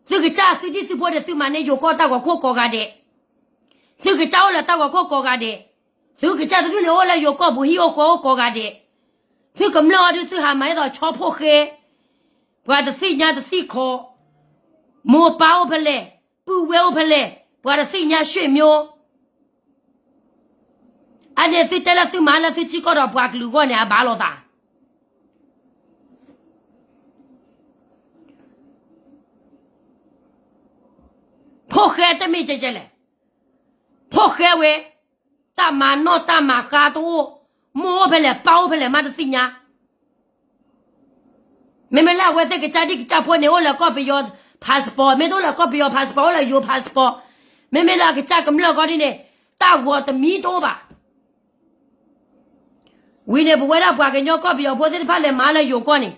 သုကစၢ်သုဒံၣ်သုဖိန့ၣ် သုမၤန့ၢ်ယိၤကီၢ်တၢ်ဂီၤခိၣ်ကိးဂၤဒဲး. သုကစၢ်အိၣ်လၢတၢ်ဂီၤခိၣ်ကိးဂၤဒဲး. သုကစၢ်တဒူၣ်န့ၣ် အိၣ်လၢယိၤကီၢ်ပူၤဟံၣ်အိၣ်ဃီအိၣ်ကိးဂၤဒဲး. သုကမျၢၢ်အီၤဒုး သုဟးမၤဒ်သိးဆီဖိၣ်ဃဲ, ပှၤတသ့ၣ်ညါတသ့ၣ်ခီ, မိၢ်ပၢ်အိၣ်ဖဲလဲၣ်, ပုၢ်ဝဲၢ်အိၣ်ဖဲလဲၣ်, ပှၤတသ့ၣ်ညါ ဆွေမျိုး. အန့ၣ်သုတဲလၢသုမၤလၢသုထံကီၢ်ဒီးပှၤကလုာ်အဂီၢ်န့ၣ် အဘၣ်လိာ်သး. ဖိၣ်ဃဲတမ့ၢ်ကဲကဲလဲၣ်. ဖိၣ်ဃဲဝဲ, တၢ်မၤနီၣ်တၢ်မၤဃါတအိၣ်, မိၢ်အိၣ်ဖဲလဲၣ် ပၢ်အိၣ်ဖဲလဲၣ်မးတသ့ၣ်ညါ. မ့မ့ၢ်လၢအဝဲသ့ၣ်ကစၢ်ဒံၣ်ကစၢ်ဖိန့ၣ် အိၣ်လၢကီၢ်ပယီၤ passport, မ့ၢ်တအိၣ်လၢကီၢ်ပယီၤ passport, အိၣ်လၢယိၤ passport, မ့မ့ၢ်လၢအကစၢ်ကမျၢၢ်ခီဒ်န့ၣ် တၢ်ဂီၤတမံၤတအိၣ်ဘၣ်. ဝံၤန့ၣ် ပဝဲဒၣ်ပှၤကညီကီၢ်ပယီၤဖိသ့ၣ်တဖၣ်လဲၤမၤလၢယိၤကီၢ်န့ၣ်,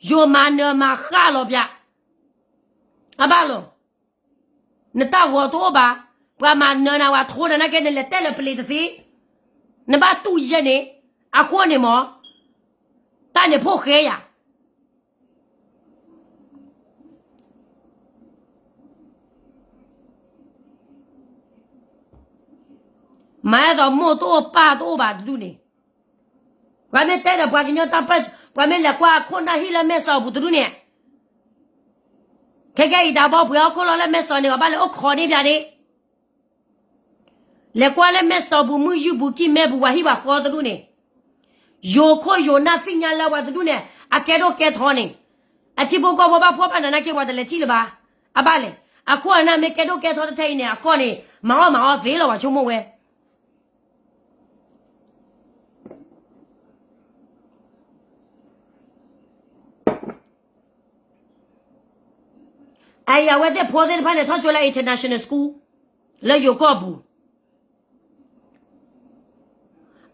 ယိၤမၤနၢၤမၤဃၣ်လီၤပျး. အဘၣ်လီၤ. နတၢ်ဂီၤတအိၣ်ဘၣ်, ပှၤမၤနၢၤနၤဝဲထိနၤနာ်က့ နလဲၤတဲလၢပလံၤတသ့, နဘၣ်တူၢ်ယဲၢ်န့ၣ်, အဃိန့ၣ်မ့ၢ်, တၢ်န့ၣ်ဖိၣ်ဃဲယၤ မၤဒ်သိးမိၢ်တအိၣ်ပၢ်တအိၣ်ဘၣ်တဒူၣ်န့ၣ်, ပှၤမ့ၢ်တဲဒီးပှၤကညီတၢ်ပၢၢ်, ပှၤမ့ၢ်လဲၤကွၢ်အခိၣ်နၢ်ဟံၣ်လၢမဲၢ်စီၤပူၤတဒူၣ်န့ၣ်, ခဲကဲအံၤတၢ်ဘီပှဲၤဟီၣ်ခိၣ်လီၤလၢမဲၢ်စီၤန့ၣ် အဘၣ်လဲၤအိၣ်ခိးန့ၢ်ပျးန့ၣ် လဲၤကွၢ်လၢမဲၢ်စီၤပူၤ မုၢ်ယုၢ်ပူၤ ကံၢ်မဲပူၤ ပှၤဟံၣ်ပှၤဃီတဒူၣ်န့ၣ်, ယိၤခိၣ်ယိၤနၢ်သ့ၣ်ညါလၢပှၤတဒူၣ်န့ၣ် အကဲဒိၣ်ကဲထီန့ၣ်, အထံဖိကီၢ်ဖိဘၣ်ဖှီၣ်ဘၣ်နးနာ်က့ ပှၤတလဲၤထံၣ်လၢၤဘၣ်. အဘၣ်လဲၣ်, အခိၣ်အနၢ်မ့ၢ်ကဲဒိၣ်ကဲထီတထဲအံၤန့ၣ် အကီၢ်န့ၣ် မၤအီၣ်မၤအီသ့လီၤ ပှၤဆိကမိၣ်ဝဲ. အအံၤအဝဲသ့ၣ်ဖိသ့ၣ်တဖၣ်န့ၣ် ထီၣ်ကၠိလၢ international school လၢယိၤကီၢ်ပူၤ,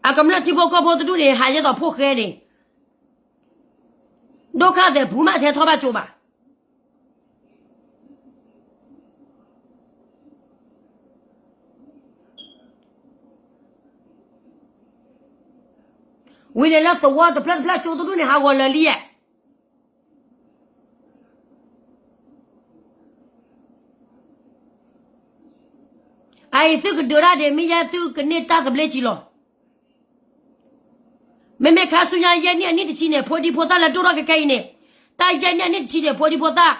အကမျၢၢ်ထံဖိကီၢ်ဖိတဒူၣ်န့ၣ် ဟးယဲၢ်သိးဖိၣ်ဃဲန့ၣ်, ဒိၣ်ခါသဲးပူၤမးထဲထီၣ်ဘၣ်ကၠိဘၣ်. ဝံၤန့ၣ်လၢသဝီတဖျၢၣ်တဖျၢၣ်ကၠိတဒူၣ်န့ၣ် ဟးဂီၤလၢာ်လံဧါ. အအံၤသုကဒုးတၢ်ဒ်မ့ၢ်ယဲ သုကန့ၢ်တၢ်သဘျ့ကံလီၤ. မ့မ့ၢ်ခါဆူညါယဲၢ်နံၣ်အနံၣ်တဆံန့ၣ် ဖိဒံဖိသၣ်လၢဒိၣ်ထီၣ်ခဲခဲအံၤန့ၣ်, တၢ်ယဲၢ်နံၣ်အနံၣ်တဆံန့ၣ် ဖိဒံဖိသၣ်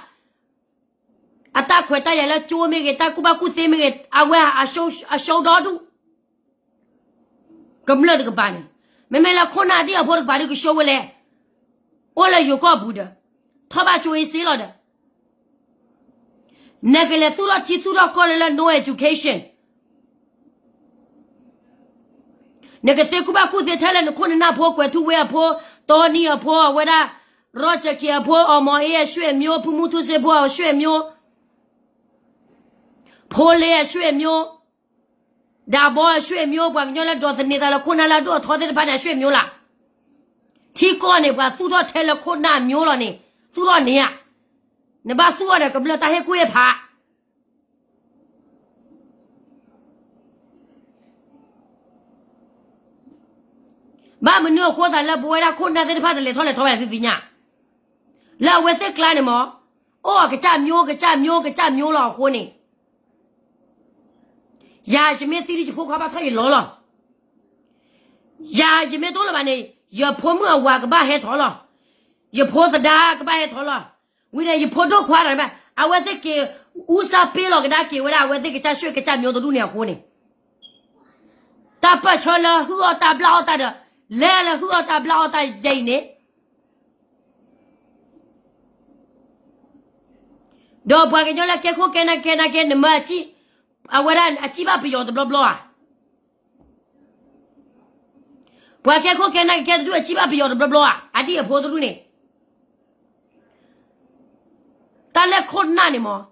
အတၢ်ခွဲးတၢ်ယာ်လၢကၠိမ့ၢ်ဂ့ၤ, တၢ်ကူၣ်ဘၣ်ကူၣ်သ့မ့ၢ်ဂ့ၤ, အဝဲအရှုံးဒီဒူၣ်. ကမျၢၢ်တကပၤန့ၣ်, မ့မ့ၢ်လၢခိၣ်နၢ်ဒ်အဖိတကပၤဒုးကရှုံးဝဲလဲၣ်, အိၣ်လၢယိၤကီၢ်ပူၤဒီး, ထီၣ်ဘၣ်ကၠိအံၤစ့လီၤဒီး, နကလဲၤသူၣ်ထီၣ်ထံသူၣ်ထီၣ်ကီၢ်လၢလၢ no education. နကသ့ကူၣ်ဘၣ်ကူၣ်သ့ထဲလၢနခိၣ်နနၢ်ဖိ, ကွဲၤထူဝ့အဖိ, တီနံအဖိ, အဝဲဒၣ် ရီၣ်ကၠၢၣ်က့ၤအဖိ, အီၣ်မီၤအ့အဆွေမျိုး, ဖုမူထူစ့ဖိအဆွေမျိုး, ဖိလ့အဆွေမျိုး, ဒၣ်ဘီအဆွေမျိုး, ပှၤကညီလၢဒိးသန့ၤသးလၢခိၣ်နၢ်လၢအဒိၣ်အထီသ့ၣ်တဖၣ်န့ၣ် အဆွေမျိုးလီၤ. ထံကီၢ်န့ၣ် ပှၤသူၣ်ထီၣ်ထဲလၢခိၣ်နၢ်မျိုးလီၤန့ၣ်, သူၣ်ထီၣ်န့ၣ်ဧါ. နဘၣ်သူၣ်ထီၣ်ဒီးကမျၢၢ်တၢ်ဟ့ၣ်ကူၣ်ဟ့ၣ်ဖး ဘၣ်မနုၤအဃိသးလၢပဝဲဒၣ်ခိၣ်နၢ်သ့ၣ်တဖၣ်တလဲၤထီၣ်လဲၤထီဘၣ်သုသ့ၣ်ညါ, လၢအဝဲသ့ၣ်ကျါန့ၣ်မ့ၢ်, အိၣ်ကစၢ်မျိုး, ကစၢ်မျိုး, ကစၢ်မျိုးလီၤအဃိန့ၣ်, ယၤယမ့ၢ်သံလံယဖိခွါဘၣ်ထီၣ်ယလီၤလီၤ. ယၤယမ့ၢ်တအိၣ်လၢၤဘၣ်န့ၣ်, ယဖိမုၣ်အဝၤကဘၣ်ဟဲထီၣ်လီၤ. ယဖိသဒါကဘၣ်ဟဲထီၣ်လီၤ. ဝံၤန့ၣ် ယဖိဒိၣ်ခွါတဂၤန့ၣ်ဘၣ်, အဝဲသ့ၣ်က့ၤ ဦးစားပေးလီၤကဒါက့ၤဝဲဒၣ် အဝဲသ့ၣ်ကစၢ်ဆွေကစၢ်မျိုးတဒူၣ်န့ၣ်အဃိန့ၣ်, တၢ်ပၢၢ်ဆၢလၢဟုၣ်အီၣ်တၢ်ဘျၣ်အီၣ်တၢ်ဒီး, လဲၤလၢဟုၣ်အီၣ်တၢ်ဘျၣ်အီၣ်တၢ်ယဲအံၤန့ၣ်, ဒီးပှၤကညီလၢကဲခိၣ်ကဲနၢ်ကဲနၢ်ကဲ နမၢအစံၣ်, အဝဲဒၣ်အစံၣ်ဘၣ်ပယီၤတဘျီဘျီဧါ. ပှၤကဲခိၣ်ကဲနၢ်ကဲတဒူၣ်အစံၣ်ဘၣ်ပယီၤတဘျီဘျီဧါ, အဒံၣ်အဖိတဒူၣ်န့ၣ်, တၢ်လၢခိၣ်နၢ်န့ၣ်မ့ၢ်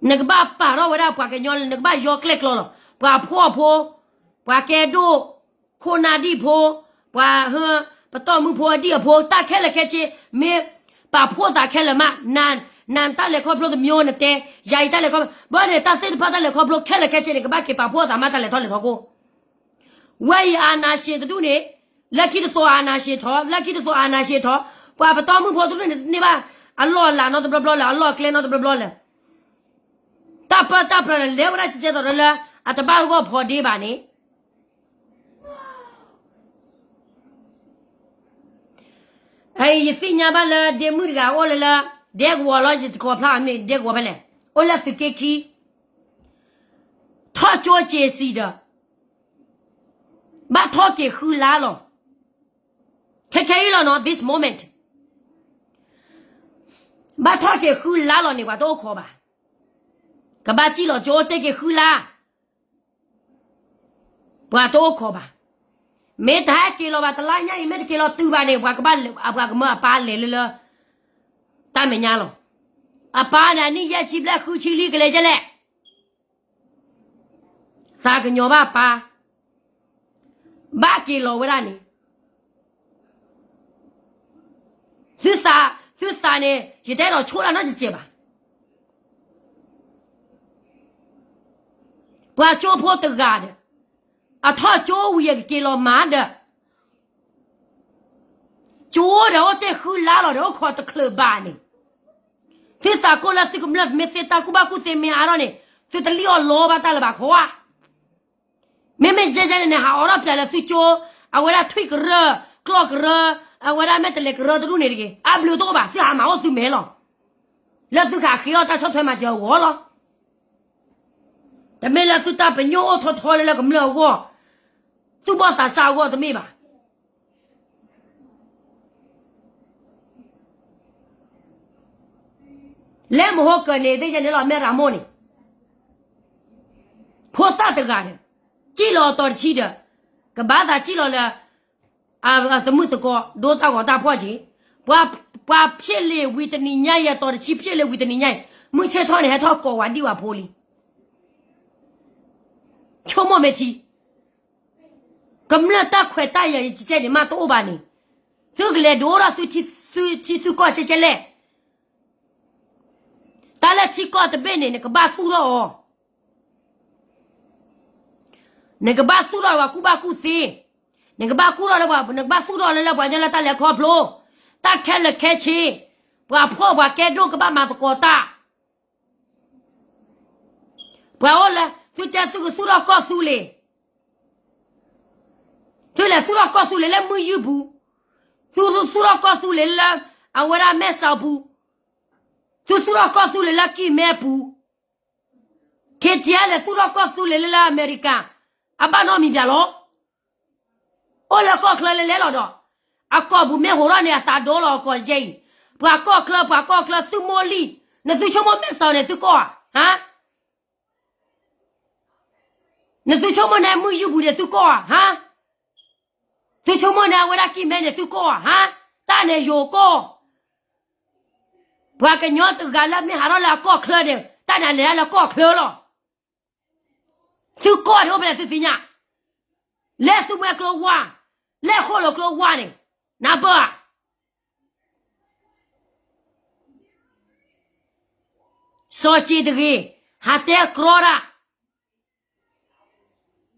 နကဘၣ်ပာ်ထီၣ်ဝဲဒၣ်ပှၤကညီလၢ နကဘၣ်ယီကျဲၣ်ကျီလီၤ. ပှၤဖှီၣ်ဖိ, ပှၤကဲဒိၣ်, ခိၣ်နၢ်ဒံၣ်ဖိ, ပှၤဟၢ, ပတီၢ်မုၢ်ဖိအဒံၣ်အဖိ, တၢ်ခဲလၢာ်ခဲဆ့, မ့ၢ်ပာ်ဖှိၣ်သးခဲလၢာ်မး, နၤ, နၤတၢ်လဲၤခီဖျိတမျိုးနတဲ, ယၤအံၤတၢ်လဲၤခီဖျိ, ဘၣ်န့ၣ်တၢ်သ့ၣ်တဖၣ်တၢ်လဲၤခီဖျိခဲလၢာ်ခဲဆ့န့ၣ် ကဘၣ်က့ၤပာ်ဖှိၣ်သးမး တၢ်လဲၤထီၣ်လဲၤထီကိၣ် ဝဲအံၤ အာဏာရှင် တဒူၣ်န့ၣ်, လၢခံတသိး အာဏာရှင် ထီၣ်, လၢခံတသိး အာဏာရှင် ထီၣ်, ပှၤပတီၢ်မုၢ်ဖိတဒူၣ်န့ၣ် တန့ၢ်ဘၣ်အလီၢ်အလၤနီတဘျီဘျီလၢၤ, အလီၢ်အကျဲနီတဘျီဘျီလၢၤ. တၢ်ပၢတၢ်ပြးန့ၣ် လဲၤဝဲဒၣ်ကကဲသိးဒီးလၢ အတဘၣ်ဂီၢ်ဖီဒ့ဘၣ်န့ၣ် ယသ့ၣ်ညါဘၣ်လၢဒ့မုၣ်တဂၤအိၣ်လၢလၢ ဒဲကဝီၤလီၤ, ယတကိးဖျါအမ့ၢ်ဒဲကဝီၤဖဲလဲၣ်, အိၣ်လၢသုးက့ခံ, ထီၣ်ကၠိစ့ၤစံၤဒီး ဘၣ်ထီၣ်က့ၤဃုလါလီၤ. ခဲခဲအံၤလီၤနီၤ, this moment ဘၣ်ထီၣ်က့ၤဃုလါလီၤန့ၣ် ပှၤတအိၣ်ခိးဘၣ်. ကဘၣ်စံၣ်လီၤကၠိအိၣ်တ့ၢ်က့ၤဃုလါ ပှၤတအိၣ်ခိးဘၣ်. မ့ၢ်တဟဲက့ၤလီၤဘၣ်တလါညါအံၤ မ့ၢ်တက့ၤလီၤတုၤဘၣ်န့ၣ် ပှၤကဘၣ်, ပှၤကမၢအပၢ်လဲၤလၢလၢ တၢ်မဲာ်ညါလီၤ. အပၢ်န့ၣ် အနံၣ်ယဲၢ်ဆံဘျဲၣ်ဃုဆံလံ ကလဲၤယဲလဲၣ်. သးကညီၤဘၣ်ပၢ်, ဘၣ်က့ၤလီၤဝဲဒၣ်န့ၣ် သုသး, သုသးန့ၣ် ယတဲဒီးဆိၣ်တၢ်နီတစဲးဘၣ်. ပှၤကၠိဖိတဂၤဒီး အထီၣ်ကၠိဝံၤအကက့ၤလီၤမၤဒီး ကၠိဒီးအိၣ်တ့ၢ်ဃုလါလီၤဒီး အိၣ်ခိးတချုးဘၣ်န့ၣ်, သုသးကိၢ်လၢသုကမျၢၢ်မ့ၢ်သ့ တၢ်ကူၣ်ဘၣ်ကူၣ်သ့မ့ၢ်အါထီၣ်န့ၣ်, သုတလံၣ်အီၣ်လီဘၣ်တၢ်လၢၤဘၣ်ခီဧါ. မ့မ့ၢ်ယဲယဲန့ၣ်န့ၣ် ဟးအိးထီၣ်ပျဲလၢသုကၠိ, အဝဲဒၣ်ထွံၣ်ကရၢ, ကျီၢ်ကရၢ, အဝဲဒၣ်မဲာ်တဲးလဲးကရၢတဒူၣ်န့ၣ်တဂ့ၤ, အါဘျုးတအိၣ်ဘၣ်, သုဟးမၤအိၣ်သုမဲာ်လီၤ. လၢသုကဃ့အီၣ်တၢ်ဆီၣ်ထွဲမၤစၢၤအဂီၢ်လီၤ. တမ့ၢ်လၢသုတၢ်ပညိၣ်အိၣ်ထီထီလၢလၢကမျၢၢ်အဂီၢ်, သုဘီၣ်သးစၢ်အဂီၢ်တမ့ၢ်ဘၣ်. လဲၤမဟိကၢၢ်န့ၣ် သ့ၣ်ညါန့ၣ်လီၤ မဲၢ်ရမိၢ်န့ၣ်, ဖိသၣ်တဂၤဒီး, စံၣ်လီၤအတီၤတဆံဒီး, ကဘၣ်သးစံၣ်လီၤလၢ သမုၣ်သကိး ဒိတၢ်ဂီၤတၢ်ဖှီၣ်က့ၤ, ပှၤ, ပှၤဖျ့ၣ်လ့ၣ်ဝံၤတနံၤညါအံၤ အတီၤတဆံဖျ့ၣ်လ့ၣ်ဝံၤတနံၤညါအံၤ မုၢ်ဆ့ၣ်ထီၣ်န့ၣ် ဟဲထီၣ်ကိးဝဲဒံးဝဲဖိလံ. ဆိကမိၣ်မ့ၢ်ထံ, ကမျၢၢ်တၢ်ခွဲးတၢ်ယာ်ယကဲန့ၣ် မ့ၢ်တအိၣ်ဘၣ်န့ၣ်, သုကလဲၤဒိးထီၣ်သုထံသုကီၢ်ကဲကဲလဲၣ်. တၢ်လၢထံကီၢ်တဘ့ၣ်န့ၣ် နကဘၣ်သူၣ်ထီၣ်အီၤ, နကဘၣ်သူၣ်ထီၣ်ပှၤကူၣ်ဘၣ်ကူၣ်သ့, နကဘၣ်ကူၣ်ထီၣ်လၢပှၤ, နကဘၣ်သူၣ်ထီၣ်လၢလၢပှၤကညီလၢတၢ်လဲၤခီဖျိ, တၢ်ခဲလၢာ်ခဲဆ့, ပှၤဖှီၣ်ပှၤကဲဒိၣ်ကဘၣ်မၤသကိးတၢ် ပှၤအိၣ်လၢ သုတဲသုကသူၣ်ထီၣ်ကီၢ်သူလ့ၤ, သုလဲၤသူၣ်ထီၣ်ကီၢ်သူလ့ၤလၢမုၢ်ယုၢ်ပူၤ, သုသူၣ်ထီၣ်ကီၢ်သူလ့ၤလၢ အဝဲဒၣ်မဲၢ်စီၤပူၤ, သုသူၣ်ထီၣ်ကီၢ်သူလ့ၤလၢကံၢ်မဲပူၤ, ခ့ထံအလဲၤသူၣ်ထီၣ်ကီၢ်သူလ့ၤလၢလၢအမဲရကၤ, အဘၣ်နီတမံၤဘၣ်လီၤ. အိၣ်လၢကီၢ်ချၢလဲၤလဲၤလီၤဒီး, အကီၢ်ပူၤမ့ၢ်ဟးထီၣ်န့ၣ် အသးဒိလီၤအကီၢ်ကဲအံၤ, ပှၤကီၢ်ချၢ ပှၤကီၢ်ချၢသုမိၢ်လံ, နသုဆိကမိၣ်မဲၢ်စီၤန့ၣ်သုကီၢ်ဧါ, ဟါ, နသုဆိကမိၣ်န့ၣ်မုၢ်ယုၢ်ပူၤန့ၣ် သုကီၢ်ဧါ, ဟါ, သုဆိကမိၣ်န့ၣ်အဝဲဒၣ်ကံၢ်မဲန့ၣ် သုကီၢ်ဧါ, ဟါ, တၢ်န့ၣ်ယိၤကီၢ်, ပှၤကညီတဂၤလၢမ့ၢ်ဟးထီၣ်လၢအကီၢ်ချၢန့ၣ် တၢ်န့ၣ်လဲၤဒၣ်လၢကီၢ်ချၢလီၤ. သုကီၢ်ဒံးအိၣ်ဖဲလဲၣ်သုသ့ၣ်ညါ, လၢသုမွဲကျိဝါ, လၢဃိၣ်လိာ်ကျိဝါန့ၣ်, နၢ်ပၢၢ်ဧါ. စီၤစ့တဂ့ၤ, ဟးတဲကြီတၢ် ဝံၤန့ၣ် ပှၤဒံၣ်ပှၤဖှီၣ်န့ၣ် အသးနံၣ်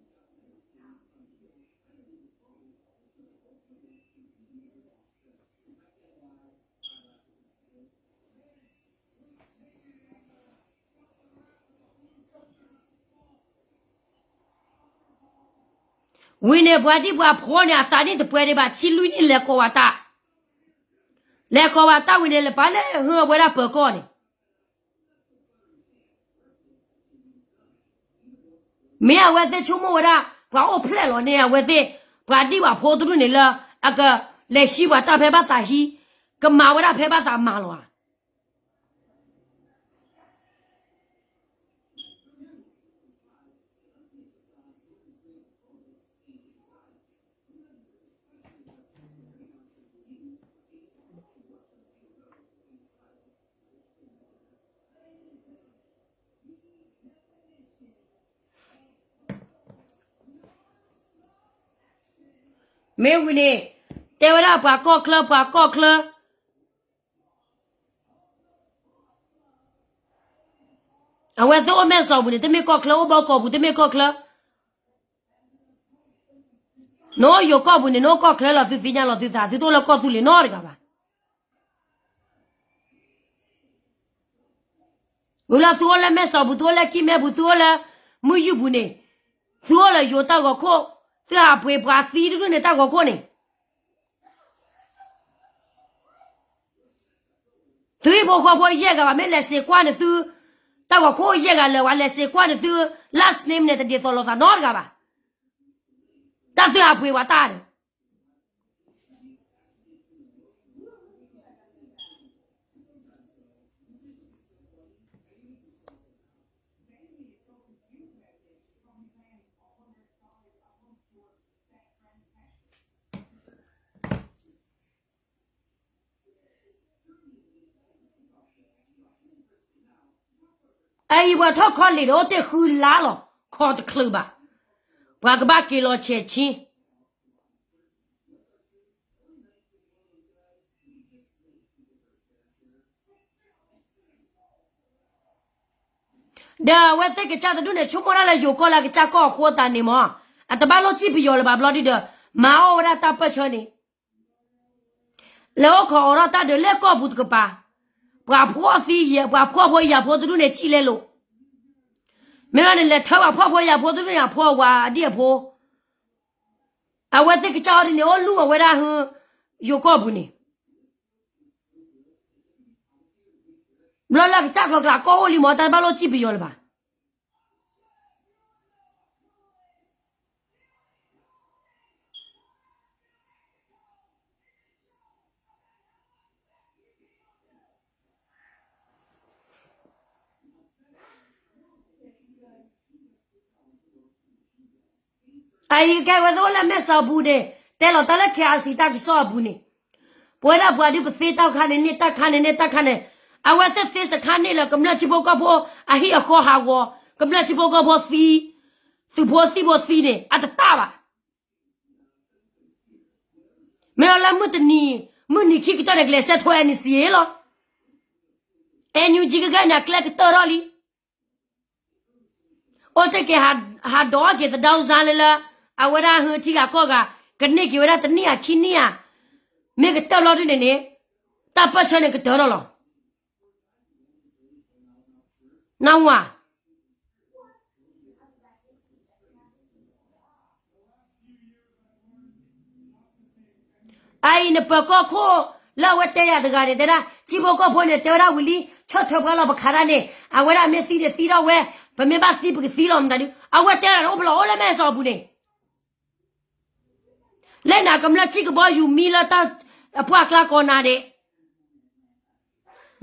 တပှဲၤဒံးဘၣ် ဆံလွံၢ်နံၣ်လဲၤကိးဝဲတၢ်, လဲၤကိးဝဲတၢ်ဝံၤန့ၣ် လဲၤပာ်လၢဟုအဝဲဒၣ်ပၢၤကီၢ်န့ၣ် မ့ၢ်အဝဲသ့ၣ်ဆိကမိၣ်ဝဲဒၣ် ပှၤအိၣ်ဖျဲၣ်လီၤန့ၣ် အဝဲသ့ၣ် ပှၤဒံၣ်ပှၤဖိတဒူၣ်န့ၣ်လၢ အကလဲၤဟံးပှၤတၢ်ဖဲဘၣ်သးဟံး, ကမၤဝဲဒၣ်ဖဲဘၣ်သးမၤလီၤဧါ. မ့ၢ်ဝံၤန့ၣ် တဲဝဲဒၣ်ပှၤကီၢ်ချၢ ပှၤကီၢ်ချၢ, အဝဲသ့ၣ်အိၣ်မဲၢ်စီၤပူၤန့ၣ် တမ့ၢ်ကီၢ်ချၢ, အိၣ်ဘီကီၢ်ပူၤ တမ့ၢ်ကီၢ်ချၢ, နအိၣ်ယိၤကီၢ်ပူၤန့ၣ် နအိၣ်ကီၢ်ချၢလီၤ သုသ့ၣ်ညါလီၤသုသး, သုတအိၣ်လၢကီၢ်သူလ့ၤနီတဂၤဘၣ်. ဝံၤလီၤ သုအိၣ်လၢမဲၢ်စီၤပူၤ သုအိၣ်လၢကံၢ်မဲပူၤ သုအိၣ်လၢမုၢ်ယုၢ်ပူၤန့ၣ်, သုအိၣ်လၢယိၤတၢ်ဂီၤခိၣ်, သုဟးပှ့ၤပှၤသံတဒူၣ်န့ၣ်တၢ်ဂီၤခိၣ်န့ၣ် သုဟံၣ်ဖိဃီဖိယဲၢ်ဂၤဘၣ် မ့ၢ်လဲၤစ့းကွၢ်န့ၣ်သု, တၢ်ဂီၤခိၣ်ယဲၢ်ဂၤလၢာ်ဝဲ လဲၤစ့းကွၢ်န့ၣ်သု, last name န့ၣ် တဒ်သိးလိာ်သးနီတဂၤဘၣ်. တၢ်သုဟးပှ့ၤဝဲတၢ်န့ၣ် အအံၤပှၤထီၣ်ခီလ့ၣ်ဒီးအိၣ်တ့ၢ်ဃုလါလီၤ ခီတချုးဘၣ်, ပှၤကဘၣ်က့ၤလီၤဆဲးဆ့ ဒီးအဝဲသ့ၣ်ကစၢ်တဒူၣ်န့ၣ် ဆိကမိၣ်ဒၣ်လၢယိၤကီၢ်လၢအကစၢ်ကီၢ်အဃိသတးန့ၣ်မး, အတဘၣ်လိၣ်စံၣ်ပယီၤလၢၤဘၣ်ဘျီဒုဒီး, မၤအီၣ်ဝဲဒၣ်တၢ်ပၢၢ်ဆၢန့ၣ် လဲၤအိၣ်ခိးအိးထီၣ်တၢ်ဒုးလၢကီၢ်ပူၤတကပၤ, ပှၤဖှီၣ်သံယဲၢ် ပှၤဖှီၣ်ဖိယာ်ဖိတဒူၣ်န့ၣ် စံၣ်လဲလိာ်, မ့ၢ်လီၤန့ၣ် လဲၤထၢပှၤဖှီၣ်ဖိယာ်ဖိတဒူၣ်န့ၣ် အဖှီၣ်ဝၤအဒံၣ်အဖိ, အဝဲသ့ၣ်ကစၢ်အီၤဒ်န့ၣ် အိၣ်လူၢ်အဝဲဒၣ်ဟု ယိၤကီၢ်ပူၤန့ၣ်, ဘျီလၢကစၢ်ကျီၤကျါကီၢ်အိၣ်လံမး တၢ်တဘၣ်လိၣ်စံၣ်ပယီၤလၢၤဘၣ်. အအံၤကဲဝဲသ့ၣ်အိၣ်လၢမဲၢ်စီၤပူၤန့ၣ်, တဲလီၤတၢ်လၢ KIC တၢ်ကစီၣ်အပူၤန့ၣ်, ပဝဲဒၣ်ပှၤဒုးပသ့တၢ်ခါန့ၣ်န့ၣ် တၢ်ခါန့ၣ်န့ၣ် တၢ်ခါန့ၣ်, အဝဲသ့ၣ်သ့စခါန့ၣ်လၢကမျၢၢ်ထံဖိကီၢ်ဖိအဟံၣ်အဃီဟးဂီၤ, ကမျၢၢ်ထံဖိကီၢ်ဖိသံ, သုးဖိသံၣ်ဖိသံန့ၣ် အတတၢ်ဘၣ်. မ့ၢ်လီၤလၢမုၢ်တနံၤ, မုၢ်နံၤခံကတၢၢ်န့ၣ် ကလဲၤဆဲးထီၣ် NCA လီၤ. NUG ကဂၤန့ၣ် အကျဲကတၢၢ်ထီၣ်လံ. အိၣ်တ့ၢ်က့ၤဟးဒိးက့ၤသဒါအူစါလၢလၢ, အဝဲဒၣ်ဟၢထံဂၤကီၢ်ဂၤ, ကန့ၢ်က့ၤဝဲဒၣ်တနံၣ်ဧါခံနံၣ်ဧါ, မ့ၢ်ကတၢၢ်ဘျီဒုန့ၣ်န့ၣ်, တၢ်ပၢၢ်ဆၢန့ၣ်ကတၢၢ်ထီၣ်လီၤ. နၢ်ဟူဧါ. အအံၤနပၢၤကီၢ်ခိၣ်လၢအဝဲတဲယၤတဂၤန့ၣ် တဲဒၣ် ထံဖိကီၢ်ဖိန့ၣ် တဲဝဲဒၣ်ဝံၤလံ ဆီၣ်ထွဲပှၤလီၤပခးတၢ်န့ၣ် အဝဲဒၣ်မ့ၢ်သံန့ၣ်သံထီၣ်ဝဲ, ပမ့ၢ်ဘၣ်သံပကသံလီၤမတၤဒု, အဝဲတဲဒၣ်န့ၣ် အိၣ်ပလီၢ်အိၣ်လၢမဲာ်စီၤအပူၤန့ၣ် လၢနကမျၢၢ်ထံကဘီယူၤမံလၢတၢ်, အပှၢ်ကျါကီးနၤဒဲး,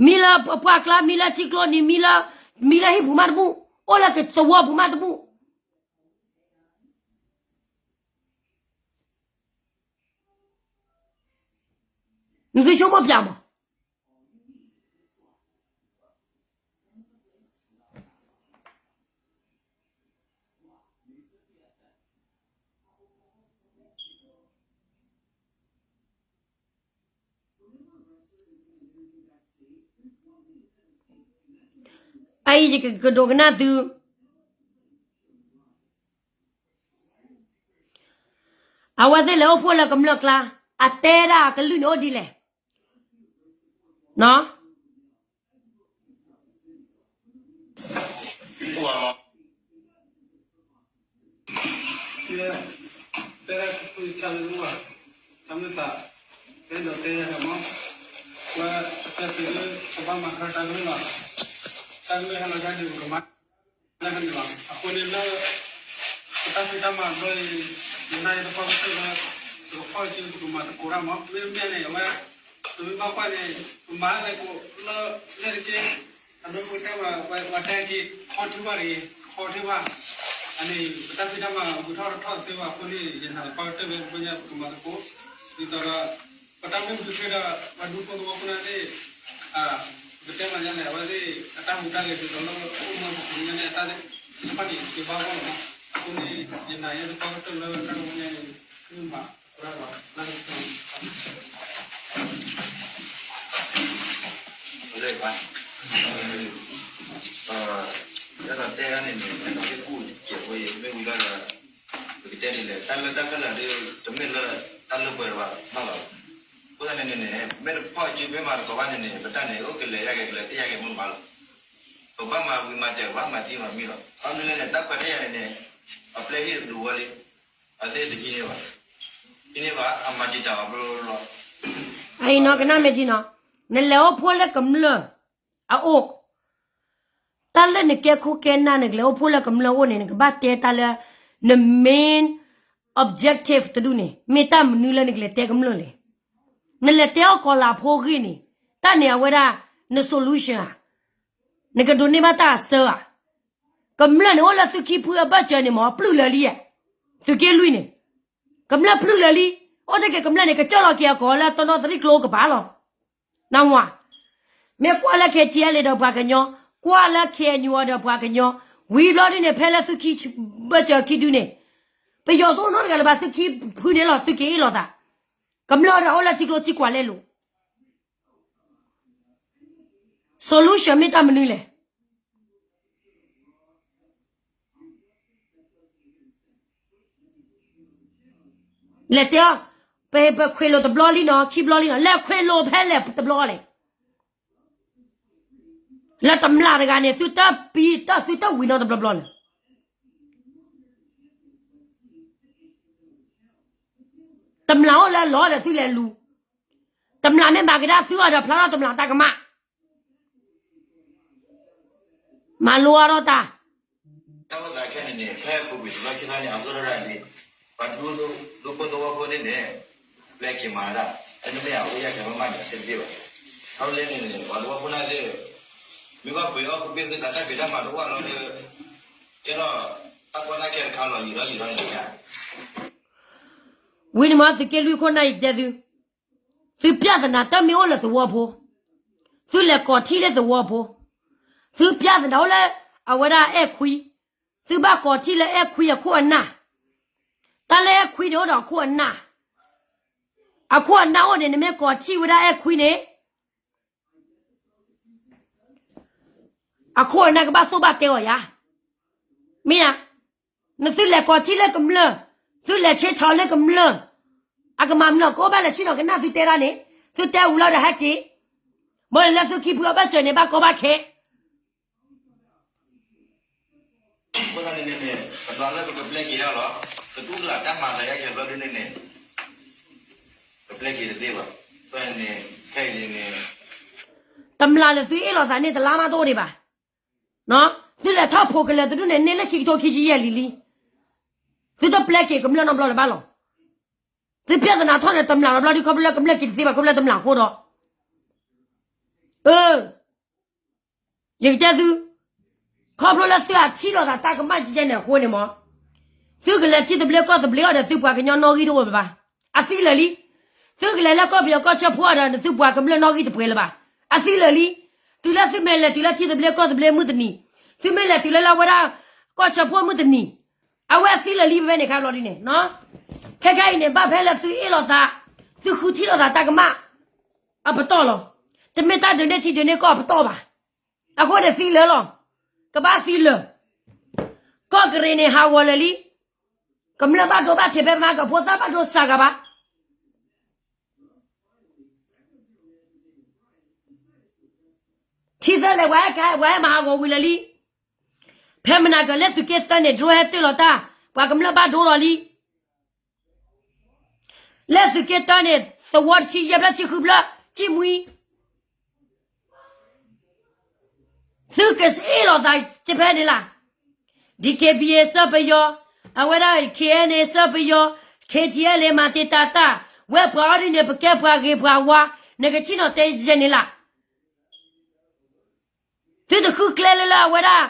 မံလၢပှၢ်ကျါ မံလၢထံကျိနံၤ မံလၢ, မံလၢဟံၣ်ပူၤမးတဘူၣ်, အိၣ်လၢကသဝီပူၤမးတဘူၣ်. နသုဆိကမိၣ်ပျၢ်မး. အအံၤယကဒိကနၣ်သု, အဝဲသ့ၣ်လဲၤအိၣ်ဖှိၣ်လၢကမျၢၢ်ကျါ, အတဲဒၣ်အကလုၢ်န့ၣ်အိၣ်ဒ်လဲၣ်. လၢအဃိန့ၣ်လၢ ပတၢ်ဖံးတၢ်မၤဘျီအံၤ ယနာ်ယသပှၢ်ကတၢၢ်လၢ ပကဖီၣ်စုပကမၤသကိးတၢ်မး မ့မ့ၢ်န့ၣ် အဝဲ ပမ့ၢ်ဘၣ်ကွၢ်န့ၣ် ပမၤလၢကိးလၢလဲၣ်တက့ၢ် အဒိပကတဲမး ပှၤတဲက့ၤ ခီထံဘၣ်တဂ့ၤ ခီထံဘၣ် အန့ၣ် ပတၢ်ဖံးတၢ်မၤဂုၤထီၣ်တထီၣ်သ့ဘၣ်အဃိန့ၣ် ယနာ်သပှၢ်ကတၢၢ်လၢပညါပကမၤသကိး ဒ်သိးဒီး ပတၢ်မ့ၢ်ဘုဃ့ဒီး ပှၤဒူဖိသဝီဖိန့ၣ်သ့ၣ် ပကတဲမးညါန့ၣ် အဝဲသ့ၣ်အတၢ်ဟူးတၢ်ဂဲၤဒ်သိးလၢအိၣ်မူပူၤညါန့ၣ် အတၢ်သ့ၣ်တဖၣ်န့ၣ် ကဘၣ်ဂီၢ်လီၤမး အဃိန့ၣ် ယနာ်ယသပှၢ်ကတၢၢ်လၢတၢ်ကဝီၤညါန့ၣ် မ့ၢ်မး လၢ ယအဲၣ်ဒိးတဲန့ၣ်န့ၣ် အဲၣ်ဒိးဟ့ၣ်ကူၣ်စဲးဖိအံၤ မ့ၢ်ဝံၤလီၤဒီး ပကတဲဒ်လဲၣ် တၢ်လၢတၢ်ခဲလၢာ်ဒီး တမ့ၢ်လၢတၢ်လၢပှဲၤဘၣ်ဘၣ်လီၤ. အဃိသတးန့ၣ်န့ၣ် မ့ၢ်တဖီၣ်စုမ့ၢ်မၤသကိးဘၣ်န့ၣ်န့ၣ် ပတၢ်န့ၣ် အိၣ်ကလဲၤယၢ်ကလဲၤတ့ၢ်ယၢ်ကဲမ့ၢ်မးလီၤ. ပဘၣ်မၤဝံၤမၤစၢၤ ပဘၣ်မၤသံမၤမံလီၤ. ဘၣ်မနုၤလဲၣ်န့ၣ် တၢ်ခွဲးတၢ်ယာ်န့ၣ်န့ၣ် အပျဲၢ်ဟံၣ်တဒူဝဲလံ အသ့ၣ်တဟံးန့ၢ်ဘၣ် ဟံးန့ၢ်ဘၣ် အမၤတံာ်တာ်အီၤဘျီဘျီ အအံၤနီၢ်ကနၣ်မ့ၢ်ထံနီၤ နလဲၤအိၣ်ဖှိၣ်လၢကမျၢၢ်အအိၣ် တၢ်လၢနကဲခိၣ်ကဲနၢ် နကလဲၤအိၣ်ဖှိၣ်လၢကမျၢၢ်အအိၣ်န့ၣ် နကဘၣ်တဲတၢ်လၢ န main objective တဒူၣ်န့ၣ် မ့ၢ်တၢ်မနုၤလၢနကလဲၤတဲကမျၢၢ်လဲၣ်. နလဲၤတဲအီၣ်ကီၤလၤဖိဂ့ၢ်န့ၣ် တၢ်န့ၣ်အဝဲဒၣ် န solution ဧါ, နကဒိးန့ၢ်ဘၣ်တၢ်အဆၢဧါ. ကမျၢၢ်န့ၣ်အိၣ်လၢသုခံဖုအဘၢၣ်စၢၤန့ၣ်မ့ၢ် ပျုၢ်လၢာ်လံ, သုးက့လွံၢ်န့ၣ် ကမျၢၢ်ပျုၢ်လၢာ်လံ. အိၣ်တ့ၢ်က့ၤကမျၢၢ်န့ၣ် ကစၢၢ်လီၤက့ၤအကီၢ်လၢတနီသရံၣ်ကျိကပၤလီၤ. နၢ်ဟူဧါ. မ့ၢ်ကွၢ်လၢ KTLA ဒီးပှၤကညီ, ကွၢ်လၢ KNU အီၤဒီးပှၤကညီ, ဝံၤဘျီဒ်န့ၣ် ဖဲလၢသုခံဘၢၣ်စၢၤခံဒုန့ၣ်, ပယီၤတအိၣ်နီတဂၤလၢၤဘၣ် သုခံဖုန့ၣ်လီၤ သုက့ၤအ့ၣ်လိာ်သး. ကမျၢၢ်ဒီးအိၣ်လၢထံကျိထံကွာ်လဲလိာ် solution မ့ၢ်တၢ်မနုၤလဲၣ်. လဲၤတဲအီၤ, ပဟ့ၣ်ပခွဲးလိာ်တဘျီလံနီၤ ခံဘျီလံနီၤ လဲၤခွဲးလိာ်ဖဲလဲၣ်တဘျီလဲၣ်. လၢတမျၢ်တဂၤန့ၣ် သုတပံၤတၢ်သုတဝံၤနီတဘျီဘျီလဲၣ်. တမျၢ်အိၣ်လၢအလီၢ်ဒီးသုလဲၤလူၤ, တမျၢ်မ့ၢ်မၤကဒါသုအီၤဒီးဖျါထီၣ်တမျၢ်တၢ်ကမၣ် မၤလိအါထီၣ်တၢ် တၢ်အိၣ်သးခဲန့ၣ်န့ၣ် ဖဲပူၤကွံာ်တဘျီခံဘျီန့ၣ် အဂိၢ်ထီၣ်ဒၣ်လံ, ပှၤဒူဖိသဝီဖိန့ၣ်န့ၣ် ပျဲက့ၤမၤဒၣ်, အန့ၣ်မ့ၢ်အအိၣ်ယၢ်ကဲမးမးန့ၣ် အဆင်တပြေဘၣ်. အဝဲလဲၣ်န့ၣ်န့ၣ် ပှၤသဝီဖိန့ၣ်သ့ၣ်, မ့ၢ်ဘၣ်ပှ့ၤအီၣ်ကဘ့ၣ်သုသးတၢ်ဖံးတၢ်မၤတအိၣ်လီၤဒီး, ကဲထီၣ်တၢ်ကီတၢ်ခဲတခါလီၤယံာ်လီၤယံာ်လီၤန့ၣ် ဝံၤန့ၣ်မ့ၢ်သုးက့လွံၢ်ခိၣ်နၢ်အံၤကတဲသု, သုပျၢ်သနာ်တမ့ၢ်အိၣ်လၢသဝီဖိ, သုလဲၤကိးထံၣ်လၢသဝီဖိ, သုပျၢ်သနာ်အိၣ်လၢအဝဲဒၣ်အဲၣ်ခွံ, သုဘၣ်ကိးထံၣ်လၢအဲၣ်ခွံအခိၣ်အနၢ်, တၢ်လၢအဲၣ်ခွံန့ၣ်အိၣ်ဒီးအခိၣ်အနၢ်, အခိၣ်အနၢ်အိၣ်န့ၣ် နမ့ၢ်ကိးထံၣ်ဝဲဒၣ်အဲၣ်ခွံန့ၣ် အခိၣ်အနၢ်ကဘၣ်သိၣ်ဘၣ်တဲအီၤယါ, မ့ၢ်ဧါ, နသုလဲၤကိးထံၣ်လၢကမျၢၢ်, သုလဲၤဆ့ဆီလၢကမျၢၢ်, အကမၤမနုၤ ကအိၣ်ဘၣ်လဲၤဆ့ၣ်နီၤကနၣ်သုတဲဒၣ်န့ၣ်, သုတဲဝံၤလီၤဒီးဟဲက့ၤ, ဘၣ်န့ၣ်လၢသုခံဖုအဘၢၣ်စၢၤန့ၣ် ဘၣ်ကီဘၣ်ခဲ အဃိသတးန့ၣ်န့ၣ် တဘျီလၢပကပျဲက့ၤအီၤလီၤ, တတူၢ်ကလာ်တၢ်မၤသးယါက့ၤဘျီဒ်န့ၣ်န့ၣ်, ပပျဲက့ၤတသ့ဘၣ်, အဃိန့ၣ် ခဲအံၤန့ၣ်န့ၣ်, တမျးလၢသုအ့ၣ်လိာ်သးန့ၣ်တလါမးတအိၣ်ဒံးဘၣ်, သုလဲၤထီၣ်ဖိးကလဲၤတဒူၣ်န့ၣ် န့ၢ်လၢခံကထိခံဆံယဲၢ်လံလံ, သုတပျဲက့ၤကမျၢၢ်နီတဘျီလၢၤဘၣ်လီၤ, သုပျၢ်သနာ်ထီၣ်န့ၣ် တမျးလီၤဘျီဒုးခီဖျိလၢကမျၢၢ်က့ၤတသ့ဘၣ် ခီဖျိလၢတမျးအဃိဒီး အၢ ယကတဲသု, ခီဖျိလၢသုအထံၣ်လိာ်သးတၢ်ကမၣ်ကဲကဲန့ၣ်အဃိန့ၣ်မး, သုကလဲၤထံသဘျ့ကီၢ်သဘျ့အီၤဒီး သုပှၤကညီနီၣ်ဂံၢ်တအိၣ်လၢၤဘၣ်, အသံလၢာ်လံ. သုကလဲၤလၢကီၢ်ပယီၤကီၢ်ဆၢဖိအီၤဒီး သုပှၤကမျၢၢ်နီၣ်ဂံၢ်တပှဲၤလၢၤဘၣ်, အသံလၢာ်လံ. တုၤလၢသုမ့ၢ်လဲၤတုၤလၢထံသဘျ့ကီၢ်သဘျ့မုၢ်တနံၤ, သုမ့ၢ်လဲၤတုၤလၢလၢဝဲဒၣ် ကီၢ်ဆၢဖိမုၢ်တနံၤ, အဝဲအသံလၢာ်လံဖဲန့ၣ်ခါဘျီဒ်န့ၣ် ခဲခဲအံၤန့ၣ် ဘၣ်ဖဲလၢသုအ့ၣ်လိာ်သး, သုဃုထံၣ်လိာ်သးတၢ်ကမၣ် အပတီၢ်လီၤ. တမ့ၢ်တၢ်ဒုးန့ၢ်ထံဒုးန့ၢ်ကီၢ်အပတီၢ်ဘၣ်. အဃိန့ၣ်သံလၢာ်လီၤ. ကဘၣ်သံလၢာ်. ကီၢ်ကရ့ၣ်န့ၣ်ဟးဂီၤလၢာ်လံ. ကမျၢၢ်ဘၣ်ဒိဘၣ်ထံးဖဲမဟါကဖိသၣ်ဘၣ်ဒိစှၤဂၤဘၣ်. ထံသၢလဲၤ ပှၤဟဲကဟဲ ပှၤဟဲမၤဟးဂီၤဝံၤလၢာ်လံ. ဖဲမနၤကလၢသုးက့သၢန့ၣ် drone ဟဲတ့ၢ်လီၤတၢ်, ပှၤကမျၢၢ်ဘၣ်ဒိလီၤလံ. လၢသုးက့တၢန့ၣ် သဝီတဆံယဲၢ်ဖျၢၣ် ဆံဃုဖျၢၣ် ဆံမှံ သုကစအ့ၣ်လိာ်သးတဖဲန့ၣ်လၢ DKBA စၢပယီၤ, အဝဲဒၣ် KNA စၢပယီၤ, KTLA မၤတ့ၢ်တၢ်တၢ်, ဝဲပှၤအီၤဒ်န့ၣ် ပကဲပှၤဂ့ၤပှၤဝါ, နကထံၣ်နီၤတဲယဲန့ၣ်လၢ သုတဃုကျဲလၢလၢအဝဲဒၣ်,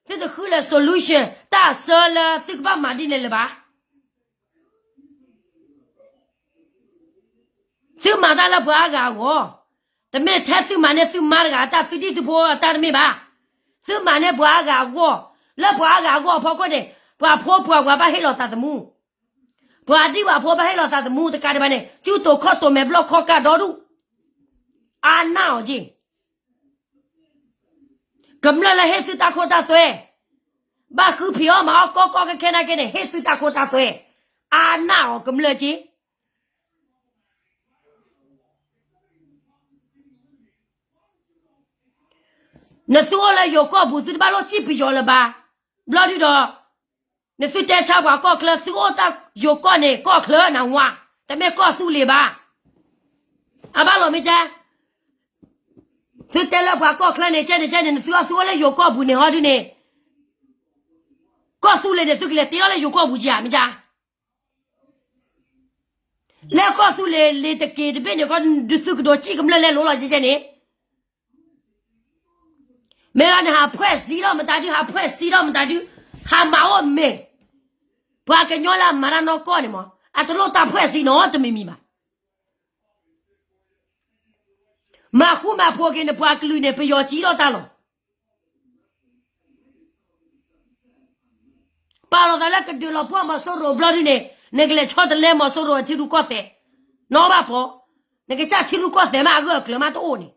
သုတဃုလၢ solution တၢ်အစၢလၢသုကဘၣ်မၤဒ်န့ၣ်လၢၤဘၣ်. သုမၤတၢ်လၢပှၤအါဂၤအဂီၢ်, တမ့ၢ်ထဲသုမၤန့ၢ်သုမါတဂၤအတၢ် သုဒံၣ်သုဖိအတၢ်တမ့ၢ်ဘၣ်. သုမၤန့ၢ်ပှၤအါဂၤအဂီၢ်, လၢပှၤအါဂၤအဂီၢ်အဖီခိၣ်န့ၣ် ပှၤဖိပှၤဝၤဘၣ်ဟ့ၣ်လီၤသးသမူ, ပှၤဒံၣ်ပှၤဖိဘၣ်ဟ့ၣ်လီၤသးသမူတကးဒံးဘၣ်န့ၣ် စုတိာ်ခီၣ်တိာ်မဲာ်ဘျီၣ်ခီၣ်ကၢ်ဒီဒူၣ်, အါနၢ်အီၤက့ၢ် ကမျၢၢ်လၢဟ့ၣ်သုတၢ်ခိတၢ်သွဲ, ဘၣ်ဃုဖံးအီၣ်မၤအီၣ်ကီကီခဲခဲနာ်က့န့ၣ် ဟ့ၣ်သုတၢ်ခိတၢ်သွဲ, အါနၢ်အီၤကမျၢၢ်က့ၢ်. နသုအိၣ်လၢယိၤကီၢ်ပူၤ သုတဘၣ်လိၣ်စံၣ်ပယီၤလၢၤဘၣ်. ဘျီဒုဒီး နသုတဲဆါပှၤကီၢ်ချၢ သုအိၣ်တၢ်ယိၤကီၢ်န့ၣ် ကီၢ်ချၢနဝါ, တမ့ၢ်ကီၢ်သူလ့ၤဘၣ်. အဘၣ်လီၤမ့ၢ်ကဲ သုတဲလၢပှၤကီၢ်ချၢန့ၣ် ကဲန့ၣ်ကဲန့ၣ် နသုအီၣ်သုအိၣ်လၢယိၤကီၢ်ပူၤန့ၣ်ဟီဒုန့ၣ် ကီၢ်သူလ့ၤန့ၣ် သုကလဲၤတ့ထီၣ်လၢယိၤကီၢ်ပူၤကဲဧါ မ့ၢ်ကဲ လၢကီၢ်သူလ့ၤလ့ၤတက့ၤတဘ့ၣ်န့ၣ် ဒုးသုကဒိးစံၣ်ကမျၢၢ်လဲၤလိၤလီၤကဲကဲန့ၣ် မ့ၢ်လီၤန့ၣ် ဟးဖှဲးစံးထီၣ်မတၤဒု ဟးဖှဲးစံးထီၣ်မတၤဒု ဟးမၤအိၣ်မ့ၢ် ပှၤကညီလၢအမၤတၢ်နီၢ်ကီၢ်န့ၣ်မး အတလိၣ်တၢ်ဖှဲးစံးနီတမံၤမံၤဘၣ်. မၤဃူမၤဖိးက့ၤန့ၣ် ပှၤကလုာ်န့ၣ် ပယီၤစံးထီၣ်တၢ်လီၤ. ပာ်လီၤသးလၢကဒုးလီၤပှီၢ်မီၤစိရိၤဘျီဒုန့ၣ် နကလဲၤဆီတလဲမီၤစိရိၤအထံရူၢ်ကီၢ်သဲး, နီၢ်ဘၣ်ဖီ, နကစၢ်ထံရူၢ်ကီၢ်သဲးမးအဂၢၢ်အကျၢၤမးတအိၣ်န့ၣ်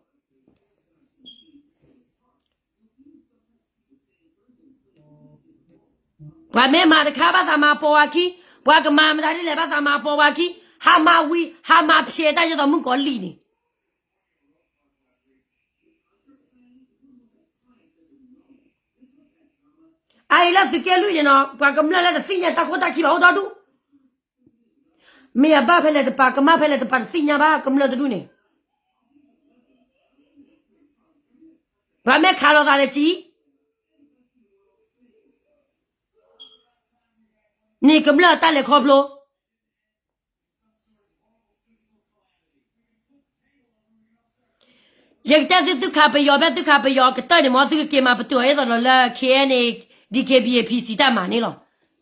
ပှၤမ့ၢ်မၤတခါဘၣ်သးမၤပိာ်ဝဲခံ, ပှၤကမၤမတၤဒ်လဲၣ်ဘၣ်သးမၤပိာ်ဝဲခံ, ဟးမၤဝံၤ ဟးမၤဖျဲးတၢ်ယဲၢ်သိးမုၣ်ကီၤလံၢ်န့ၣ် အအံၤလၢသုးက့လွံၢ်န့ၣ်နီၤ ပှၤကမျၢၢ်လၢတသ့ၣ်ညါတၢ်ခိၣ်တၢ်ခံဘၣ်အိၣ်ဒီဒူၣ်, မ့ၢ်အဘၣ်ဖဲလဲၣ်တပၤ ကမၣ်ဖဲလဲၣ်တပၤတသ့ၣ်ညါဘၣ် ကမျၢၢ်တဒူၣ်န့ၣ် ပှၤမ့ၢ်ခးလိာ်သးလၢကံ န့ၢ်ကမျၢၢ်တၢ်လဲၤခီဖျိ ယကတဲသု သုခးပယီၤဖဲသုခးပယီၤကတၢၢ်န့ၣ်မ့ၢ် သုကက့ၤမၤပတုာ်အီၤဒ်သိးဒီးလၢ KNA DKBA PC တၢ်မၤန့ၣ်လီၤ.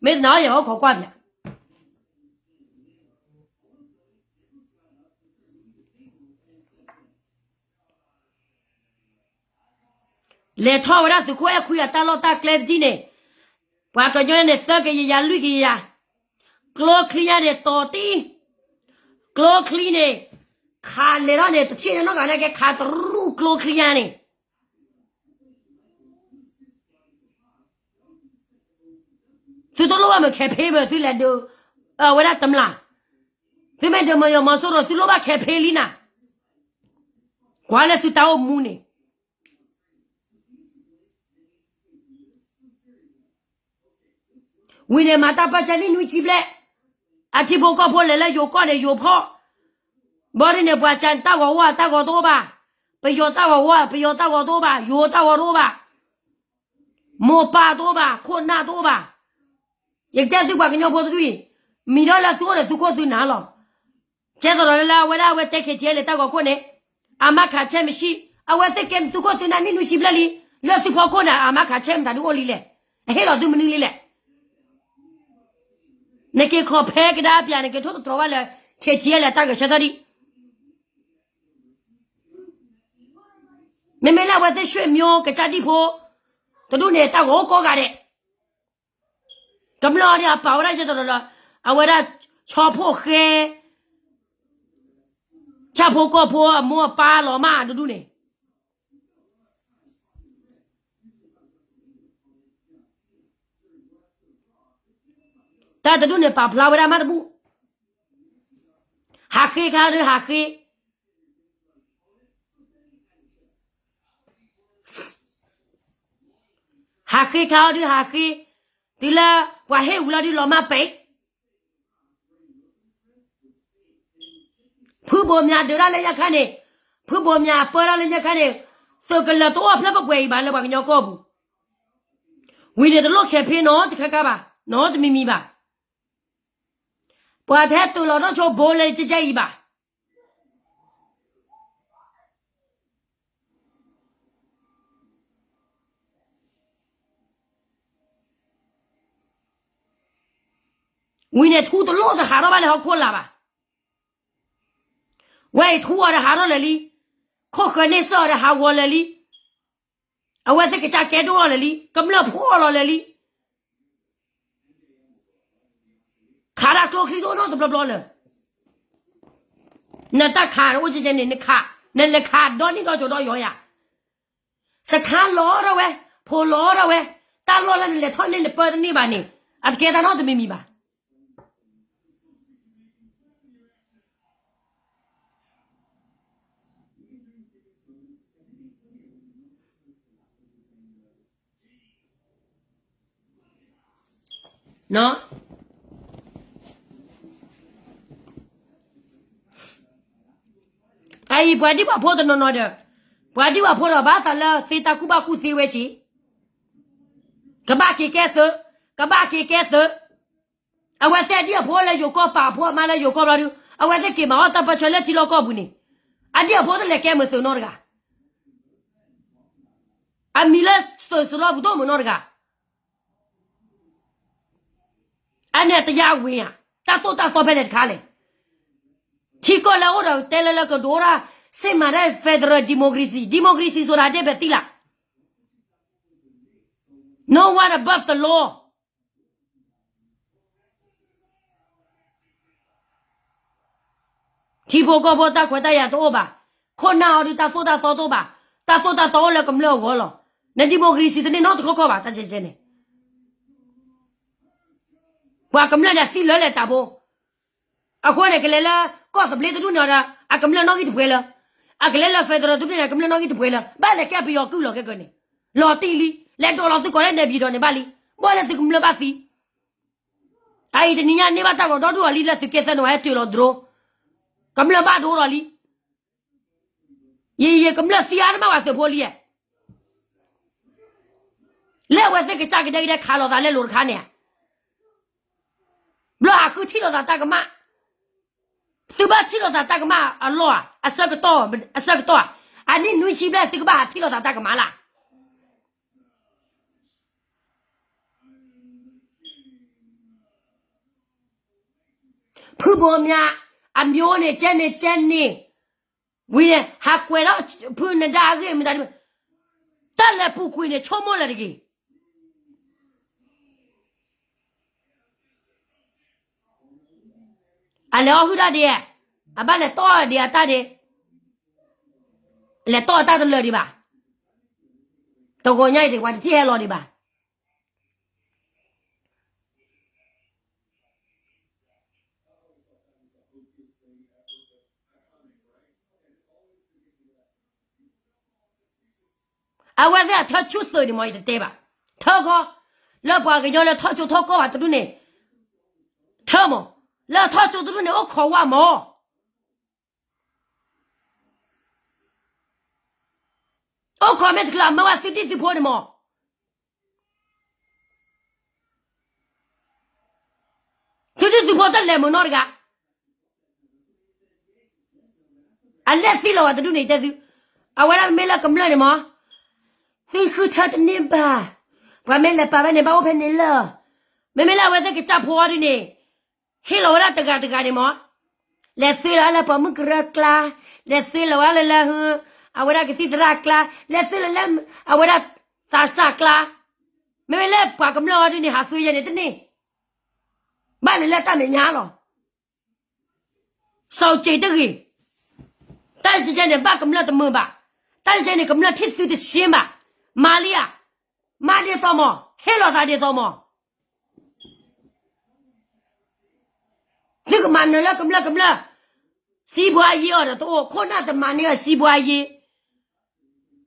မ့ၢ်တနာ်အီၤ ယအိၣ်ခိးကွၢ်ပၠး. လဲၤထီၣ်ဝဲဒၣ်သုးခိၣ်အဲၣ်ခွံအတၢ်လီၢ်တၢ်ကျဲတထံၣ်န့ၣ်, ပှၤကညီန့ၣ် သၢကယၤယၤလွံၢ်ကယၤ, ကျိချံညါန့ၣ်တီၤတံၢ်, ကျိချံန့ၣ်, ခးလဲၤထီၣ်န့ၣ် တထံၣ်န့ၣ်နီတဂၤန့ၣ် ကဲခးတရူၢ်ကျိချံညါန့ၣ် သုတလိၣ်ဘၣ်မ့ၢ်ခဲဖ့မ့ၢ်သုလဲၤဒုး, အဝဲဒၣ်တမျၢ်, သုမ့ၢ်ဒုးမယီၤမီၤစိရိၤ သုလိၣ်ဘၣ်ခဲဖ့လံနၤ, ကွၢ်လၢသုတၢ်အိၣ်မူန့ၣ်, ဝံၤန့ၣ်မၤတၢ်ပၢၢ်ဆၢနံၣ်နွံဆံဘျဲၣ်, အထံဖိကီၢ်ဖိလဲၤလၢယိၤကီၢ်န့ၣ် ယိၤဖီၣ်, ဘီဒ်န့ၣ် ပှၤကၠၤတၢ်ဂီၤဝါတၢ်ဂီၤတအိၣ်ဘၣ်, ပယီၤတၢ်ဂီၤဝါ ပယီၤတၢ်ဂီၤတအိၣ်ဘၣ်, ယိၤတၢ်ဂီၤတအိၣ်ဘၣ်, မိၢ်ပၢ်တအိၣ်ဘၣ်, ခိၣ်နၢ်တအိၣ်ဘၣ်, ယကတဲသုပှၤကညီဖိတဒူၣ်အံၤ, မံၤဒီးလၢသုအိၣ်ဒီးသုခိၣ်သုနၢ်လီၤ. ကဲသိးဒီးလၢအဝဲဒၣ်အဝဲတဲ ခ့ထံအဲလ့ တၢ်ဂီၤခိၣ်န့ၣ်, အမါခးဆဲမ့ၢ်ဆံ, အဝဲသ့ၣ်ကဲသုးခိၣ်သုနၢ်နံၣ်နွံဆံဘျဲၣ်လံ, လၢသုဖီခိၣ်န့ၣ် အမါခးဆဲမတၤဒုအိၣ်လံလဲၣ်, အဟ့ၣ်လီၤသုမနုၤလံလဲၣ်. နက့ၤခီၣ်ဖဲကဒါပၠး နက့ၤထိၣ်သတြီၤဘၣ်လၢ ခ့ထံအဲလ့ တၢ်ဂဲၤဆၢထၢၣ်ဒံး, မ့မ့ၢ်လၢအဝဲသ့ၣ် ဆွေမျိုး ကစၢ်ဒံၣ်ဖိ တဒူၣ်န့ၣ် တၢ်ဂီၤအိၣ်ကိးဂၤဒဲး ကမျၢၢ်အီၤဒ်အပာ်ဝဲဒၣ်ယဲၢ်တရီၤဒီး, အဝဲဒၣ်ဆီဖိၣ်ဃဲ, ဆၣ်ဖိကီၢ်ဖိအမိၢ်အပၢ်လီၤမၢ်တဒူၣ်န့ၣ်, တၢ်တဒူၣ်န့ၣ်ပာ်ဖျါဝဲဒၣ်မးတဘူၣ်, ဟးဃ့ခါဒုးဟးဃ့ ဟးဃ့ခါအီၤဒုးဟးဃ့, တုၤလၢပှၤဟ့ၣ်ဝံၤလီၤဒုးလီၤမၢ်ပဲာ်, ဖုဘိးမၠးဒုးတၢ်လၢညါခါန့ၣ်, ဖုဘိးမၠးပၢတၢ်လၢညါခါန့ၣ်, သုးကလၢၤတအိၣ်ဖျၢၣ်ပှဲၤပှဲၤအံၤဘၣ်လၢပှၤကညီကီၢ်ပူၤ, ဝံၤန့ၣ်တလိၣ်ခဲဖ့နီတခါခါဘၣ်, နီတမံၤမံၤဘၣ်, ပှၤတဟဲတုၤလီၤထီၣ်ဆိဘိလၢကကဲအံၤဘၣ်. ဝံၤန့ၣ်ထူတလိၣ်တဟးထီၣ်ဘၣ်လၢဟီၣ်ခိၣ်လာ်ဘၣ်, ဝဲအံၤထူအီၤဒီးဟးထီၣ်လၢာ်လံ, ခိၣ်ဃၢၤန့ၢ်စၢၤအီၤဒီးဟးဂီၤလၢာ်လံ, အဝဲသ့ၣ်ကစၢ်ကဲဒိၣ်လီၤလၢာ်လံ, ကမျၢၢ်ဖှီၣ်လီၤလၢာ်လံ, ခးဒၣ်ကျိချံတအိၣ်နီတဘျီဘျီလၢာ်, နတၢ်ခးအိၣ်ကဲကဲန့ၣ် နခး, နလဲၤခးဒီနံၣ်ဒီစိၤဒီယီၤယၤ စခါလီၤထီၣ်ဝဲ, ဖိလီၤထီၣ်ဝဲ, တၢ်လီၢ်လၢနလဲၤထီၣ်န့ၢ်နပၢတန့ၢ်ဘၣ်န့ၣ်, အတကဲတၢ်နီတမံၤမံၤဘၣ်. အအံၤပှၤဒံၣ်ပှၤဖိတနီၤနီၤဒီး, ပှၤဒံၣ်ပှၤဖိဒီးဘၣ်သးလၢသ့တၢ်ကူၣ်ဘၣ်ကူၣ်သ့ဝဲက့ၤ, ကဘၣ်က့ၤကဲသုး, ကဘၣ်က့ၤကဲသုး, အဝဲသ့ၣ်အဒံၣ်အဖိလၢယိၤကီၢ် ပာ်အဖိအမါလၢယိၤကီၢ်ဘျီဒုး အဝဲသ့ၣ်က့ၤမၤအီၣ်တၢ်ပၢဆှၢလၢထံလီၢ်ကီၢ်ပူၤန့ၣ်, အဒံၣ်အဖိတလဲၤကဲမုာ်သုးနီတဂၤ, အမံၤလၢသုးစရီပူၤတအိၣ်မုာ်နီတဂၤ အန့ၣ်တယါဝ့ၤဧါ, တၢ်သိၣ်တၢ်သီဖဲလဲၣ်တခါလဲၣ်. ထံကီၢ်လၢအိၣ်ဒီးတဲလၢလၢကဒိၣ်ဒၣ် စ့မၤဒၣ် federal democracy, democracy ဆိုတာ အဓိပ္ပာယ်သိလၢ no one above the law. ထံဖိကီၢ်ဖိတၢ်ခွဲးတၢ်ယာ်တအိၣ်ဘၣ်, ခိၣ်နၢ်အီၤဒုးတၢ်သိၣ်တၢ်သီတအိၣ်ဘၣ်, တၢ်သိၣ်တၢ်သီအိၣ်လၢကမျၢၢ်အဂီၢ်လီၤ. န democracy တန့ၢ်နီတခီခီဘၣ် တၢ်ကဲကဲန့ၣ် ပှၤကမျၢၢ်န့ၣ်သံလၢလဲၤတၢ်ဖိ, အဃိန့ၣ် ကလဲၤလၢကီၢ်သဘျ့တဒူၣ်န့ၣ်ဒီး အကမျၢၢ်နီၣ်ဂံၢ်တပှဲၤလၢ, အကလဲၤလၢ federal တဒူၣ်န့ၣ် အကမျၢၢ်နီၣ်ဂံၢ်တပှဲၤလၢ, ဘၣ်လဲၤကဲပယီၤကုၢ်လီၤကဲကန့ၣ်, လီၤတံၢ်လံ, လဲၤဒိးလီၤသုးကီးလၢ နေပြည်တော် န့ၣ်ဘၣ်လံ, ဘၣ်လၢသုကမျၢၢ်ဘၣ်သံ အအံၤတနံၤညါန့ၢ်ဘၣ်တၢ်ဂီၤဒီဒူၣ်အီၤလံ လၢသုးက့သၢနဝဲဟဲတုၤလီၤဒြိ, ကမျၢၢ်ဘၣ်ဒိဒီးလံ, ယယကမျၢၢ်သံအါတမၣ်ဝဲသုးဖိလံဧါ, လၢအဝဲသ့ၣ်ကစၢ်ကဒဲကဒဲခးလိာ်သးလၢလိၤတခါန့ၣ်ဧါ, ဘျီဟးဃုထံၣ်လိာ်သးတၢ်ကမၣ်, သုဘၣ်ထံၣ်လိာ်သးတၢ်ကမၣ်အလီၢ်ဧါ, အဆၢကတီၢ်, အဆၢကတီၢ်ဧါ, အနံၣ်နွံဆံဘျဲၣ်သုကဘၣ်ဟးထံၣ်လိာ်သးတၢ်ကမၣ်လၢ် ဖုဘိမၠး အမျိုးန့ၣ် ကဲန့ၣ် ကဲန့ၣ်, ဝံၤန့ၣ် ဟးကွဲးဒီးဖုနဒါအဂ့ၢ်မတၤဒ်, တၢ်လဲၤပူၤကွံာ်န့ၣ် ဆိကမိၣ်လၢတဂ့ၤ. အလဲၤအီၣ်ဟုၣ်တၢ်ဒ့, အဘၣ်လဲၤတီၢ်ဒ့အတၢ်ဒ့, လဲၤတီၢ်အတၢ်တလၢာ်ဒံးဘၣ်. တဂီၤညါအံၤ ပှၤတထံၣ်ဟဲလီၤဒံးဘၣ်. အဝဲသ့ၣ်အထၢဆူၣ်သုးန့ၣ်မ့ၢ် ယတတဲဘၣ်, ထၢခီ, လၢပှၤကညီလၢထီၣ်ကၠိထီၣ်ကီၢ်ဘၣ်တဒူၣ်န့ၣ်, ထၢမး, လၢထီၣ်ကၠိတဒူၣ်န့ၣ် အိၣ်ခိးဝဲမး, အိၣ်ခိးမ့ၢ်တချုးအမၢဝဲသုဒံၣ်သုဖိန့ၣ်မး. သုဒံၣ်သုဖိတလဲၤမုာ်နီတဂၤ, အလဲၤသံလီၤဝဲတဒူၣ်န့ၣ်တဲသု, အဝဲဒၣ်မ့မ့ၢ်လၢကမျၢၢ်န့ၣ်မး, သုဃုထၢတန့ၢ်ဘၣ်, ပှၤမ့ၢ်လဲၤပာ်ဖဲန့ၣ် ဘၣ်အိၣ်ဖဲန့ၣ်လၢ, မ့မ့ၢ်လၢအဝဲသ့ၣ်ကစၢ်ဖိအီၤဒ်န့ၣ်, ဟ့ၣ်လီၤဝဲဒၣ်တဂၤတဂၤန့ၣ်မး, လဲၤသုလီၤဝဲလၢပှၤမုၢ်ကရၢကျါ, လဲၤသုလီၤဝဲလၢလၢ, အဝဲဒၣ်ကသံၣ်သရၣ်ကျါ, လဲၤသုလီၤလၢ, အဝဲဒၣ်, သးစၢ်ကျါ, မ့မ့ၢ်လၢပှၤကမျၢၢ်အီၤဒ်န့ၣ် ဟးသုယဲန့ၣ်တန့ၢ်, ဘၣ်လဲၤလၢတၢ်မဲာ်ညါလီၤ. စီၤက့ၤတဂ့ၤ, တၢ်ကဲကဲန့ၣ် ဘၣ်ကမျၢၢ်တမုာ်ဘၣ်, တၢ်ကဲကဲန့ၣ် ကမျၢၢ်ထံၣ်သုတရှင်းဘၣ်, မၤလံဧါ, မၤဒ်သိးမး, ဟ့ၣ်လီၤသးဒ်သိးမး, သုကမၤနၢၤလၢကမျၢၢ်ကမျၢၢ်, စံးဘှါယ့အီၤဒီးတအိၣ်, ခိၣ်နၢ်တမၤန့ၢ်အီၤစံးဘှါယ့,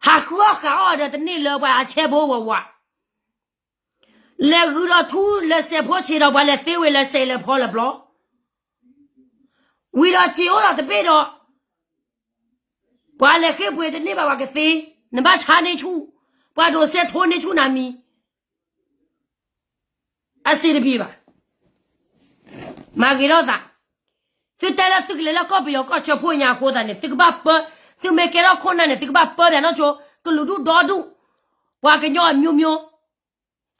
ဟးဃုအီၣ်ဃးအီၣ်ဒီးတန့ၢ်လၢပှၤအဆဲဘိဝးဝး လဲၤဂုာ်ဒီးထူလဲၤစဲးဖိဆံးဒီး ပှၤလဲၤသ့ဝဲလၢစဲးလၢဖီလၢဘျီ, ဝံၤဒီးစ့ၤအိၣ်ဒီးတဘ့ၣ်ဒီး, ပှၤလဲၤဃ့ၢ်ပှ့ၤတန့ၢ်ဘၣ်ပှၤကသ့, နဘၣ်ဆါန့ၢ်ဆူၣ်, ပှၤဒိးစဲးထိန့ၢ်ဆူၣ်နၤမံၤ အစ့တဖံးဘၣ်. မၤဂ့ၤထီၣ်သး, သုတဲလၢသုကလဲၤလၢကီၢ်ပယီၤကီၢ်ဆၢဖိညါအဃိသတးန့ၣ် သုကဘၣ်ပၢ, သုမ့ၢ်ကဲထီၣ်ခိၣ်နၢ်န့ၣ် သုကဘၣ်ပၢဘၣ်နီၢ်ဆိ, ကလုာ်ဒူၣ်ဒီဒူၣ်, ပှၤကညီအမျိုးမျိုး,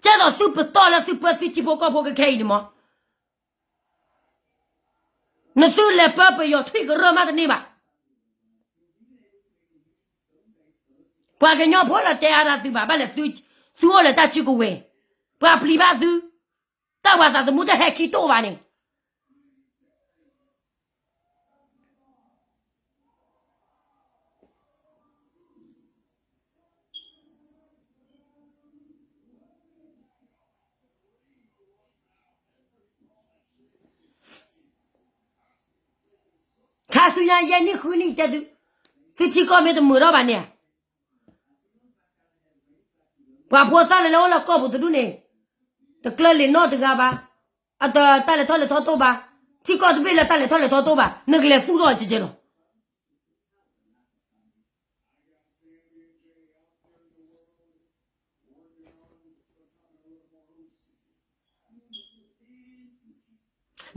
ကဲသိးသုပတီၢ်လၢသုပၢသုထံဖိကီၢ်ဖိကခဲအံၤန့ၣ်မး, နသုလဲၤပၢပယီၤထွံၣ်ကရၢမးတန့ၢ်ဘၣ်. ပှၤကညီဖိလၢတဲအါဒၣ်သုဘၣ်, ဘၣ်လဲၤသုအိၣ်လၢတၢ်စုကဝဲၤ, ပှၤပျံၤဘၣ်သု, တၢ်ဝၤသးသမူတဟဲခံတိၢ်ဘၣ်န့ၣ်, ခါဆူညါယဲၢ်နံၣ်ဃုနံၣ်တဲသု, သုထံကီၢ်မ့ၢ်တမုာ်ထီၣ်ဘၣ်န့ၣ်, ပှၤဖိသၣ်လၢလၢအိၣ်လၢကီၢ်ပူၤတဒူၣ်န့ၣ်, တကျၢၤလံာ်နီၢ်တဂၤဘၣ်, အတၢ်လဲၤထီၣ်လဲၤထီတိၢ်ဘၣ်, ထံကီၢ်တဘ့ၣ်လၢတၢ်လဲၤထီၣ်လဲၤထီတိၢ်ဘၣ်, နကလဲၤသူၣ်ထီၣ်ကဲကဲလီၤ.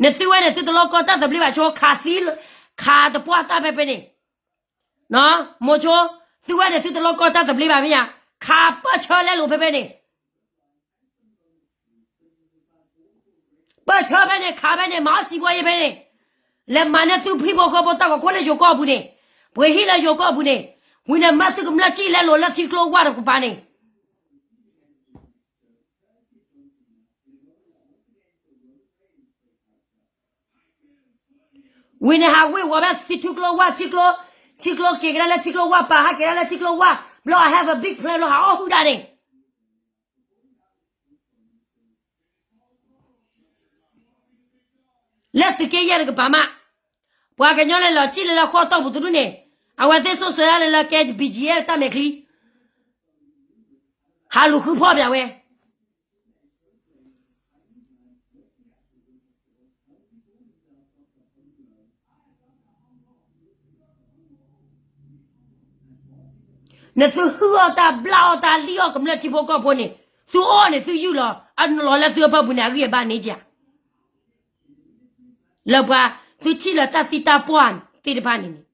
နသုဝဲန့ၣ် သုတလီၢ်ကီၢ်တၢ်သဘျ့ဘၣ်ဆိ, ခးသံ, ခးတပှၢ်တၢ်ဖဲဖဲန့ၣ်, မိၤဆိ, သုဝဲန့ၣ် သုတလီၢ်ကီၢ်တၢ်သဘျ့ဘၣ်မ့ၢ်ဧါ, ခးပၢၢ်ဆၢလဲလိာ်ဖဲဖဲန့ၣ် ပၢၢ်ဆၢဖဲန့ၣ်, ခးဖဲန့ၣ်, မၤအီၣ်စံးဘှါယ့ၢ်ဖဲန့ၣ်, လဲၤမၤန့ၢ်သုဖံဖိဃီဖိတၢ်ဂီၤခိၣ်လၢယိၤကီၢ်ပူၤန့ၣ်, ပှ့ၤဟံၣ်လၢယိၤကီၢ်ပူၤန့ၣ်, ဝံၤန့ၣ်မၢသုကမျၢၢ်စံၣ်လဲလိာ်လၢထံကျိဝၢ်တကပၤန့ၣ် ဝံၤန့ၣ်ဟးဝ့ၤဝီၤဖဲထံကျိဝၢ်, ထံကျိ, ထံကျိက့ၤကဒါလၢထံကျိဝၢ်, ပာ်ဟးက့ၤဒၣ်လၢထံကျိဝၢ်, ဘျီ I have a big plan ဘျီဟးအီၣ်ဟုၣ်ဒၣ်န့ၣ် လၢသုးက့ယဲၢ်တကပၤမး, ပှၤကညီလၢလီၤစံၣ်လၢလၢဃီတီၢ်ပူၤတဒူၣ်န့ၣ်, အဝဲသ့ၣ်စိၣ်ဆၢဒၣ်လၢလၢကဲ ဘီၣ်ကၠံၣ်အဲၣ် တၢ်မဲာ်ချံ, ဟးလူၤဃုဖီၣ်ပၠးဝဲ နသုဟုၣ်အီၣ်တၢ် ဘျၣ်အီၣ်တၢ် လံၣ်အီၣ်ကမျၢၢ်ထံဖိကီၢ်ဖိန့ၣ်, သုအီၣ်န့ၣ်သုယုၢ်လီၤ, အနုာ်လီၤလၢသုအပၢ်ပူၤန့ၣ် အဂံၢ်အဘါန့ၣ်ဧါ, လၢပှၤသုထံၣ်လၢတၢ်သံတၢ်ပှၢ်သ့ၣ်တဖၣ်န့ၣ်န့ၣ်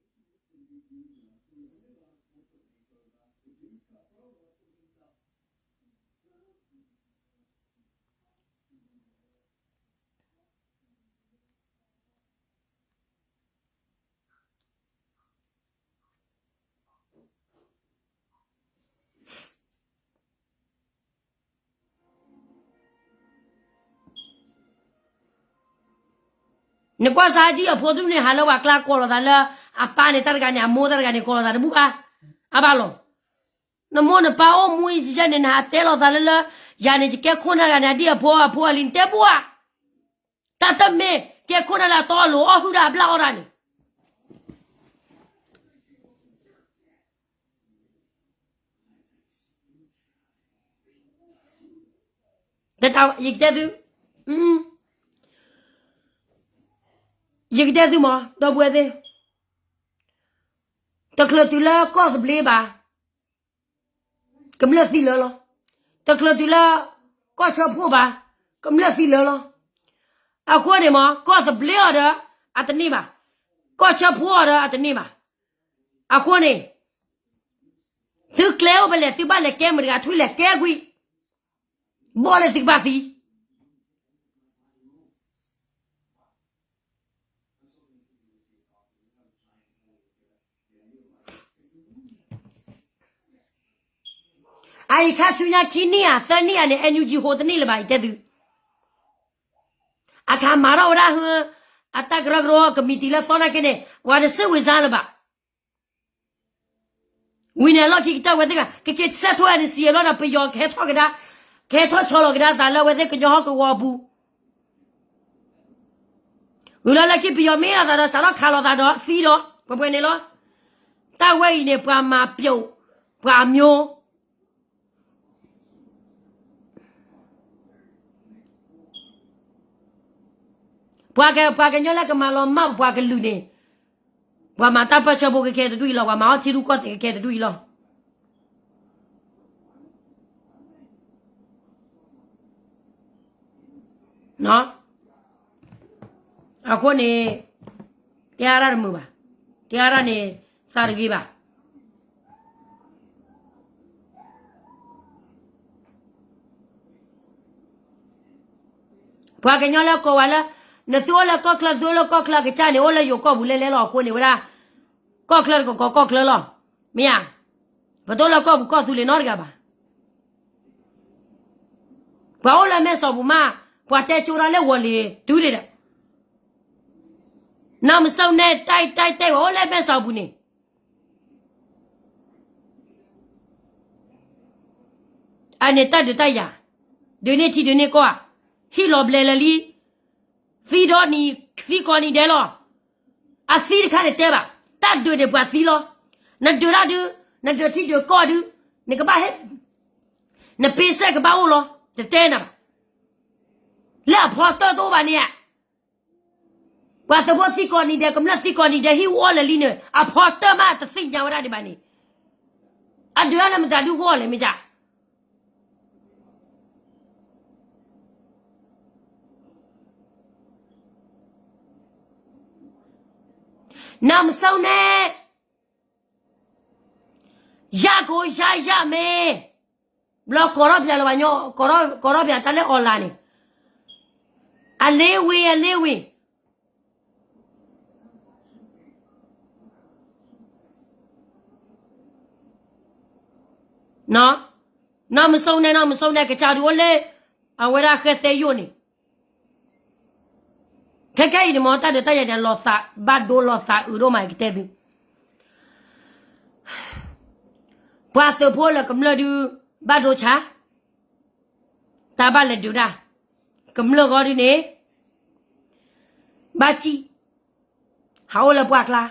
နကွၢ်စၢ်ဒံၣ်အဖိတဒူၣ်န့ၣ် ဟးလၢပှၤကျါကိးလိာ်သးလၢ အပၢ်န့ၣ်တၢ်တဂၤန့ၣ် အမိၢ်တၢ်တဂၤန့ၣ် ကိးလိာ်သးတဘူၣ်ဘၣ်. အဘၣ်လီၤ. နမိၢ်နပၢ်အိၣ်မူအံၤယဲန့ၣ် နဟးတဲလိာ်သးလၢလၢ ယၤန့ၣ် ယကဲခိၣ်နၢ်တဂၤန့ၣ် အဒံၣ်အဖိအဖိအလံၤ နတဲဘူၣ်ဧါ. တၢ်တမ့ၢ် ကဲခိၣ်နၢ်လၢအတီအလိၤ အီၣ်ဟုၣ်တၢ်အဘျၣ်အီၣ်တၢ်န့ၣ် ယကတဲသု, ယကတဲသုမး ဒီပုၢ်ဝဲၢ်သ့ၣ်, တချုးတုၤလၢကီၢ်သဘျ့ဘၣ်, ကမျၢၢ်သံလၢာ်လီၤ. တချုးတုၤလၢကီၢ်ဆၢဖှိၣ်ဘၣ်, ကမျၢၢ်သံလၢာ်လီၤ. အဃိန့ၣ်မး ကီၢ်သဘျ့အီၤဒီး အတန့ၢ်ဘၣ်, ကီၢ်ဆၢဖှိၣ်အီၤဒီး အတန့ၢ်ဘၣ်. အဃိန့ၣ် သုကျဲအိၣ်ဖဲလဲၣ် သုဘၣ်လဲၤကဲမတၤတဂၤ ထွံၣ်လဲၤကဲကွံာ်, ဘီၣ်လၢသုကဘၣ်သံ အအံၤခါဆူညါခံနံၣ်ဧါ သၢနံၣ်ဧါန့ၣ် NUG ဟိတန့ၢ်လၢၤဘၣ် ယတဲသု, အခါမၤထီၣ်ဝဲဒၣ်ဟၢ အတၢ်ကရၢကရိကမံးတံာ်လၢသီနာ်က့န့ၣ် ပှၤတစံးဝံၤစါလၢၤဘၣ်. ဝံၤန့ၣ်အလီၢ်ခံကတၢၢ်ဝဲသ့ၣ်ဂၤ ကက့ၤဆဲးထီၣ် NCA ဘျီဒီး ပယီၤကဟဲထီၣ်ကဒါ, ကဟဲထီၣ်ဆီလီၤကဒါသးလၢအဝဲသ့ၣ်ကညီဟီၣ်ကဝီၤအပူၤ, ဝံၤလီၤလၢခံပယီၤမ့ၢ်အသးဒီး စးထီၣ်ခးလိာ်သးဒီးသံဒီး ပှဲၤပှဲၤန့ၣ်လီၤ. တၢ်ဝဲအံၤန့ၣ် ပှၤမၤပျိာ်, ပှၤအမျိုး ပှၤက, ပှၤကညီလၢကမၤလီၤမၢ်ပှၤကလုာ်န့ၣ်, ပှၤမၤတၢ်ပၢၢ်ဆၢဖိခဲခဲတဒူၣ်အံၤလီၤ, ပှၤမၤအီၣ်ထံရူၢ်ကီၢ်သဲးခဲခဲတဒူၣ်အံၤလီၤ. အဃိန့ၣ် တဲအါဒၣ်တမုာ်ဘၣ်, တဲအါဒၣ်န့ၣ် သးတဂ့ၤဘၣ်. ပှၤကညီလၢကိးဝဲလၢ နသုအိၣ်လၢကီၢ်ချၢ သုအိၣ်လၢကီၢ်ချၢကစၢ်န့ၣ် အိၣ်လၢယိၤကီၢ်ပူၤလဲၣ်လဲၣ်လီၤ. အဃိန့ၣ်ဝဲဒၣ် ကီၢ်ချၢတကကိးကီၢ်ချၢလီၤ. မ့ၢ်ဧါ, ပတအိၣ်လၢကီၢ်ပူၤကီၢ်သူလ့ၤနီတဂၤဘၣ်. ပှၤအိၣ်လၢမဲၢ်စီၤပူၤမး, ပှၤတဲကၠိဒၣ်လၢဝီၤလ့ၤတုၤဒံးဒီး နီၢ်မုဆိနဲ တၢ်တဲဝဲအိၣ်လၢမဲၢ်စီၤပူၤန့ၣ် အန့ၣ်တၢ်ဒုးတၢ်ယၤ, ဒုးန့ၢ်ထံဒုးန့ၢ်ကီၢ်ဧါ, ဟံၣ်လီၤဘျဲးလၢာ်လံ, သံဒီးနံၤ, သံကိးနံၤဒဲးလီၤ. အသံတခါန့ၣ်တဲဘၣ်, တၢ်ဒုးန့ၣ်ပှၤသံလီၤ. နဒုးတၢ်ဒုး, နဒုးထံဒုးကီၢ်ဒုး, နကဘၣ်ဟဲ, နပ့စဲၣ်ကဘၣ်အိၣ်လီၤ, တတဲနၤဘၣ်. လၢအဖီတၢၣ်တအိၣ်ဘၣ်န့ၣ်ဧါ. ပှၤသုးဖိသံကိးနံၤဒဲး ကမျၢၢ်သံကိးနံၤဒဲး ဟံၣ်အူအီၣ်လၢာ်လံန့ၣ် အဖီတၢၣ်မးတသ့ၣ်ညါဝဲဒၣ်ဒံးဘၣ်န့ၣ်, အဒုးတၢ်လၢမတၤဒုးဂီၢ်လဲၣ်မ့ၢ်ကၢ် နီၢ်မုဆိနဲ, ယၢ်ကိယၢ်ယၢ်မ့ၢ်, ဘျီကိးထီၣ်ပၠးလၢၤဘၣ်ညီ, ကိးထီၣ်ပၠးတၢ်လၢ online န့ၣ်, အလ့ဝံၤ အလ့ဝံၤ နီၢ်မုဆိနဲ နီၢ်မုဆိနဲ ကစၢ်ဒုးအိၣ်လၢ အဝဲဒၣ်ဃဲသဲယိာ်န့ၣ်, ခဲခဲအံၤန့ၣ်မ့ၢ်တၢ်ဒုးတၢ်ယၤန့ၣ် လီၤသးဘၣ်ဒိလီၤသးအုးဒိၣ်မး ယကတဲသု, ပှၤသုးဖိလၢကမျၢၢ်ဒုး ဘၣ်ဒိဆါ, တၢ်ဘၣ်လဲၤဒုးတၢ်, ကမျၢၢ်ဂီၢ်ဒုးန့ၣ် ဘၣ်စံၣ်, ဟးအိၣ်လၢပှၢ်ကျါ,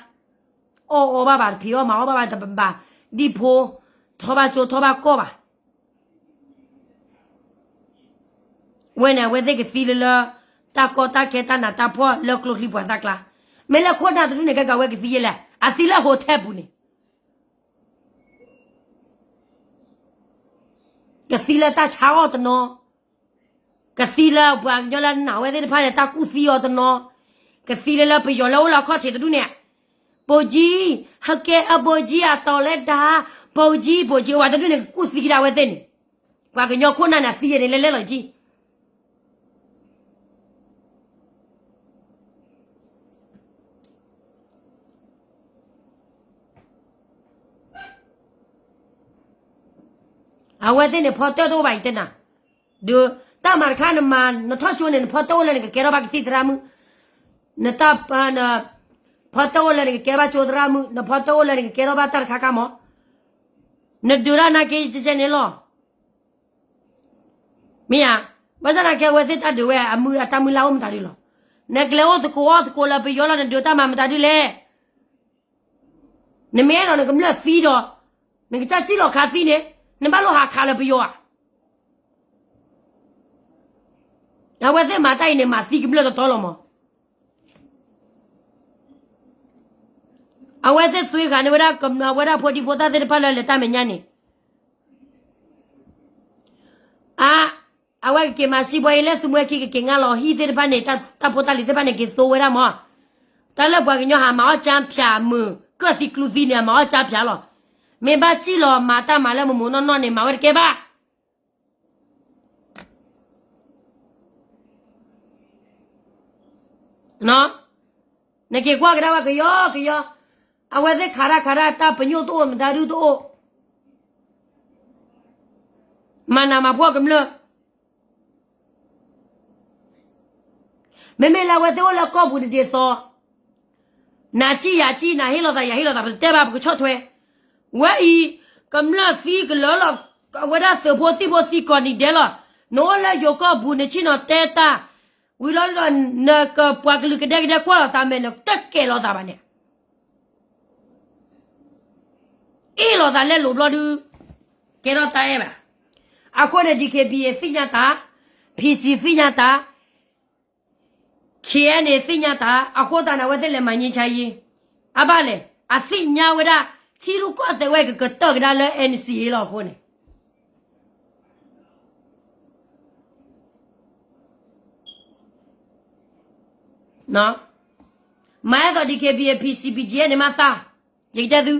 အီၣ်အီဘၣ်ဘၣ်တဖံးအီၣ်မၤအီၣ်ဘၣ်ဘၣ်တဘၣ်, ဒ်ဖိ, ထီၣ်ဘၣ်ကၠိထီၣ်ဘၣ်ကီၢ်ဘၣ်. ဝဲန့ၣ် အဝဲသ့ၣ်ကသံလၢလၢ တၢ်ကီတၢ်ခဲတၢ်နးတၢ်ဖှီၣ်လၢကျိချံပှၤသၣ်ကျါ, မ့ၢ်လၢခိၣ်နၢ်တဒူၣ်န့ၣ် ကဲကးဝဲကသံယဲလဲၣ်, အသံလၢ hotel ပူၤန့ၣ် ကသံလၢတၢ်ဆါအီၣ်တနီၤ, ကသံလၢပှၤကညီလၢနာ်ဝဲသ့ၣ်တဖၣ်န့ၣ် တၢ်ကူၣ်သံအီၤတနီၤ, ကသံလၢလၢပယီၤလၢအိၣ်လၢအခီၣ်ထံးတဒူၣ်န့ၣ်, ဗိုလ်ကြီး, ဟဲကဲအဗိုလ်ကြီး အတော်လည်းဒါ, ဗိုလ်ကြီး ဗိုလ်ကြီး အဝဲတဒူၣ်န့ၣ် ကကူၣ်သံကဒါဝဲသ့ၣ်န့ၣ်, ပှၤကညီခိၣ်နၢ်န့ၣ် အသံယဲန့ၣ် လဲၤလဲၤလီၤကံ အဝဲသ့ၣ်န့ၣ် ဖီတၢၣ်တအိၣ်ဘၣ်အံၤတဲနၤ, ဒီးတၢ်မၤတခါနမၤ နထီၣ်ကၠိန့ၣ် နဖီတၢၣ်အိၣ်လၢနကကဲထီၣ်ဘၣ်ကသံၣ်သရၣ်မုၣ်, နတၢ် နဖီတၢၣ်အိၣ်လၢနကကဲဘၣ်ကၠိသရၣ်မုၣ်, နဖီတၢၣ်အိၣ်လၢနကကဲထီၣ်ဘၣ်တၢ်တခါခါမး, နဒုးတၢ်နာ်က့ကဲကဲန့ၣ်လီၤ. မ့ၢ်ဧါ, ဘၣ်ဆၣ်သနာ်က့ အဝဲသ့ၣ်တၢ်ဒုးဝဲ အမုၢ်အတၢ်မုၢ်လၢ်အိၣ်မတၤဒုလီၤ. နကလဲၤအိၣ်သကိးအီၣ်သကိးလၢပယီၤလီၤ နဒုးတၢ်မၤမတၤဒုလဲၣ်. နမ့ၢ်အဲၣ်ဒိးနကမျၢၢ်သံဒီး နကစၢ်စံၣ်လီၤခးသံန့ၣ် နဘၣ်လိၣ်ဟးခးလၢပယီၤဧါ. အဝဲသ့ၣ်မၤတၢ်အံၤန့ၣ် မၤသံကမျၢၢ်တတီလီၤမး. အဝဲသ့ၣ်သွံဃာ်န့ၢ်ဝဲဒၣ် အဝဲဒၣ်ဖိဒံဖိသၣ်သ့ၣ်တဖၣ်လၢလဲၤတၢ်မဲာ်ညါန့ၣ် အါ, အဝဲကက့ၤမၤစံးဘီအံၤလၢသုမှဲခံကက့ၤငါလီၤဟံၣ်သ့ၣ်တဖၣ်န့ၣ် တၢ်ဖိတၢ်လံၤသ့ၣ်တဖၣ်န့ၣ် က့ၤသိဝဲဒၣ်မး. တၢ်လၢပှၤကညီဟးမၤအီၣ်ကၠါဖၠးမုာ် ကၢၢ်သံကျူသံန့ၣ် အမၤအီၣ်ကၠါဖၠးလီၤ. မ့ၢ်ဘၣ်စံၣ်လီၤမၤတၢ်မၤလၢမိၢ်မိၢ်နီၢ်နီၢ်န့ၣ် မၤဝဲတကဲဘၣ်. နက့ၤကွၢ်ကဒါဝဲကယီကယီ, အဝဲသ့ၣ်ခးတၢ်ခးတၢ် တၢ်ပညိၣ်တအိၣ် မတၤဒုတအိၣ်, မၤနးမၤဖှီၣ်ကမျၢၢ်. မ့မ့ၢ်လၢအဝဲသ့ၣ်အိၣ်လၢကီၢ်ပူၤတဒ်သိး နၤစံၣ်ယၤစံၣ် နၤဟ့ၣ်လီၤသးယၤဟ့ၣ်လီၤသး ပတတဲဘၣ် ပကဆီၣ်ထွဲ. ဝဲအံၤ ကမျၢၢ်သံကလၢာ်လီၤ, အဝဲဒၣ်သုးဖိသံၣ်ဖိသံကိးနံၤဒဲးလီၤ. နအိၣ်လၢယိၤကီၢ်ပူၤ နဆ့ၣ်နီၤတဲတၢ် ဝံၤလီၤဒီး နကပှၤကလုာ်ကဒဲကဒဲကွၢ်လိာ်သးမဲာ် နတကဲးလိာ်သးဘၣ်န့ၣ် အ့ၣ်လိာ်သးလဲလိာ်ဘျီဒု ကဲထီၣ်တၢ်အဲၣ်ဘၣ်. အဃိန့ၣ် DKBA သ့ၣ်ညါတၢ်, PC သ့ၣ်ညါတၢ်, KNA သ့ၣ်ညါတၢ်, အဃိသတးန့ၣ် အဝဲသ့ၣ်လဲၤမၤငြိမ်းချမ်းရေး, အဘၣ်လဲၣ်, အသ့ၣ်ညါဝဲဒၣ် ထံရူၢ်ကီၢ်သဲးဝဲကကတၢၢ်ကဒါလၢ NCA လီၤအဃိန့ၣ် မၤအဲၣ်သိး DKBA PC BGF န့ၣ်မးသး, ယကတဲသု,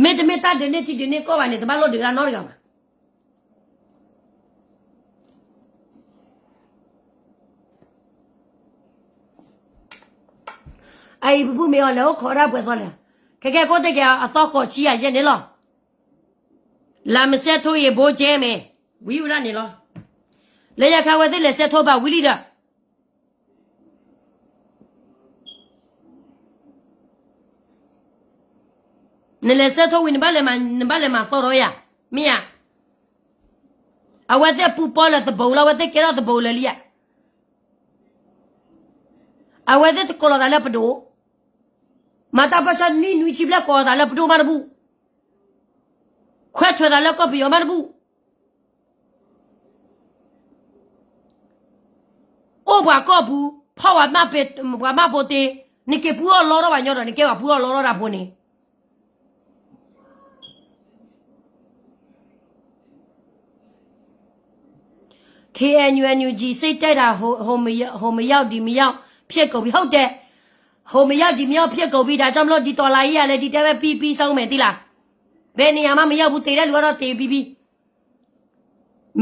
မ့တမ့ၢ်တၢ်ဒုးန့ၢ်ထံဒုးန့ၢ်ကီၢ်ဘၣ်န့ၣ် တဘၣ်လိၣ်ဒုးတၢ်နီတဂၤဘၣ်. အအံၤပပုၢ်မ့ၢ်အီၤ လဲၤအိၣ်ခိးဒၣ်ပှဲၤသီလဲၣ်, ခဲကဲကိးတ့ၢ်က့ၤအသီဃိးဆံယဲၢ်န့ၣ်လီၤ. လၢမစဲထိအံၤဘိကဲမဲာ် ဝံၤဝဲဒၣ်န့ၣ်လီၤ. လၢညါခါဝဲသ့ၣ်လဲၤစဲထိဘၣ်ဝံၤလံဒီး နလဲၤစဲထိဝံၤ နဘၣ်လဲၤမၤသီဒီးယၤ, မ့ၢ်ဧါ. အဝဲသ့ၣ်ပူၤပီလၢသဘိလီၤ, အဝဲသ့ၣ်ကဲထီၣ်သဘိလၢာ်လံဧါ. အဝဲသ့ၣ်တကိးလီၤသးလၢပဒိၣ်, မၤတၢ်ပၢဆှၢနွံနွံဆံဘျဲၣ်ကိးလီၤသးလၢပဒိၣ်မးတဘူၣ်, ခွဲးထွဲးသးလၢကီၢ်ပယီၤမးတဘူၣ်. အိၣ်ပှၤကီၢ်ပူၤ ဖီၣ်ပှၤမၢ်ပှၤမၢ်ဖိတ့, နက့ၤပူထီၣ်လီထီၣ်ဘၣ်ညီဒီး နကဲပှၤပူထီၣ်လီထီၣ်တၢ်ဖိန့ၣ် KNU NUG စိတ်ကြိုက်တာ ဟိုမရောက် ဒီမရောက် ဖြစ်ကုန်ပြီ ဟုတ်တယ်, ဟိုမရောက် ဒီမရောက် ဖြစ်ကုန်ပြီ, ဒါကြောင့်မလို့ ဒီ တော်လှန်ရေးကလည်း ဒီတိုင်းပဲ ပြီးပြီးဆုံးမယ် သိလား. ဘယ်နေရာမှ မရောက်ဘူး, သေတဲ့လူကတော့ သေပြီးပြီ.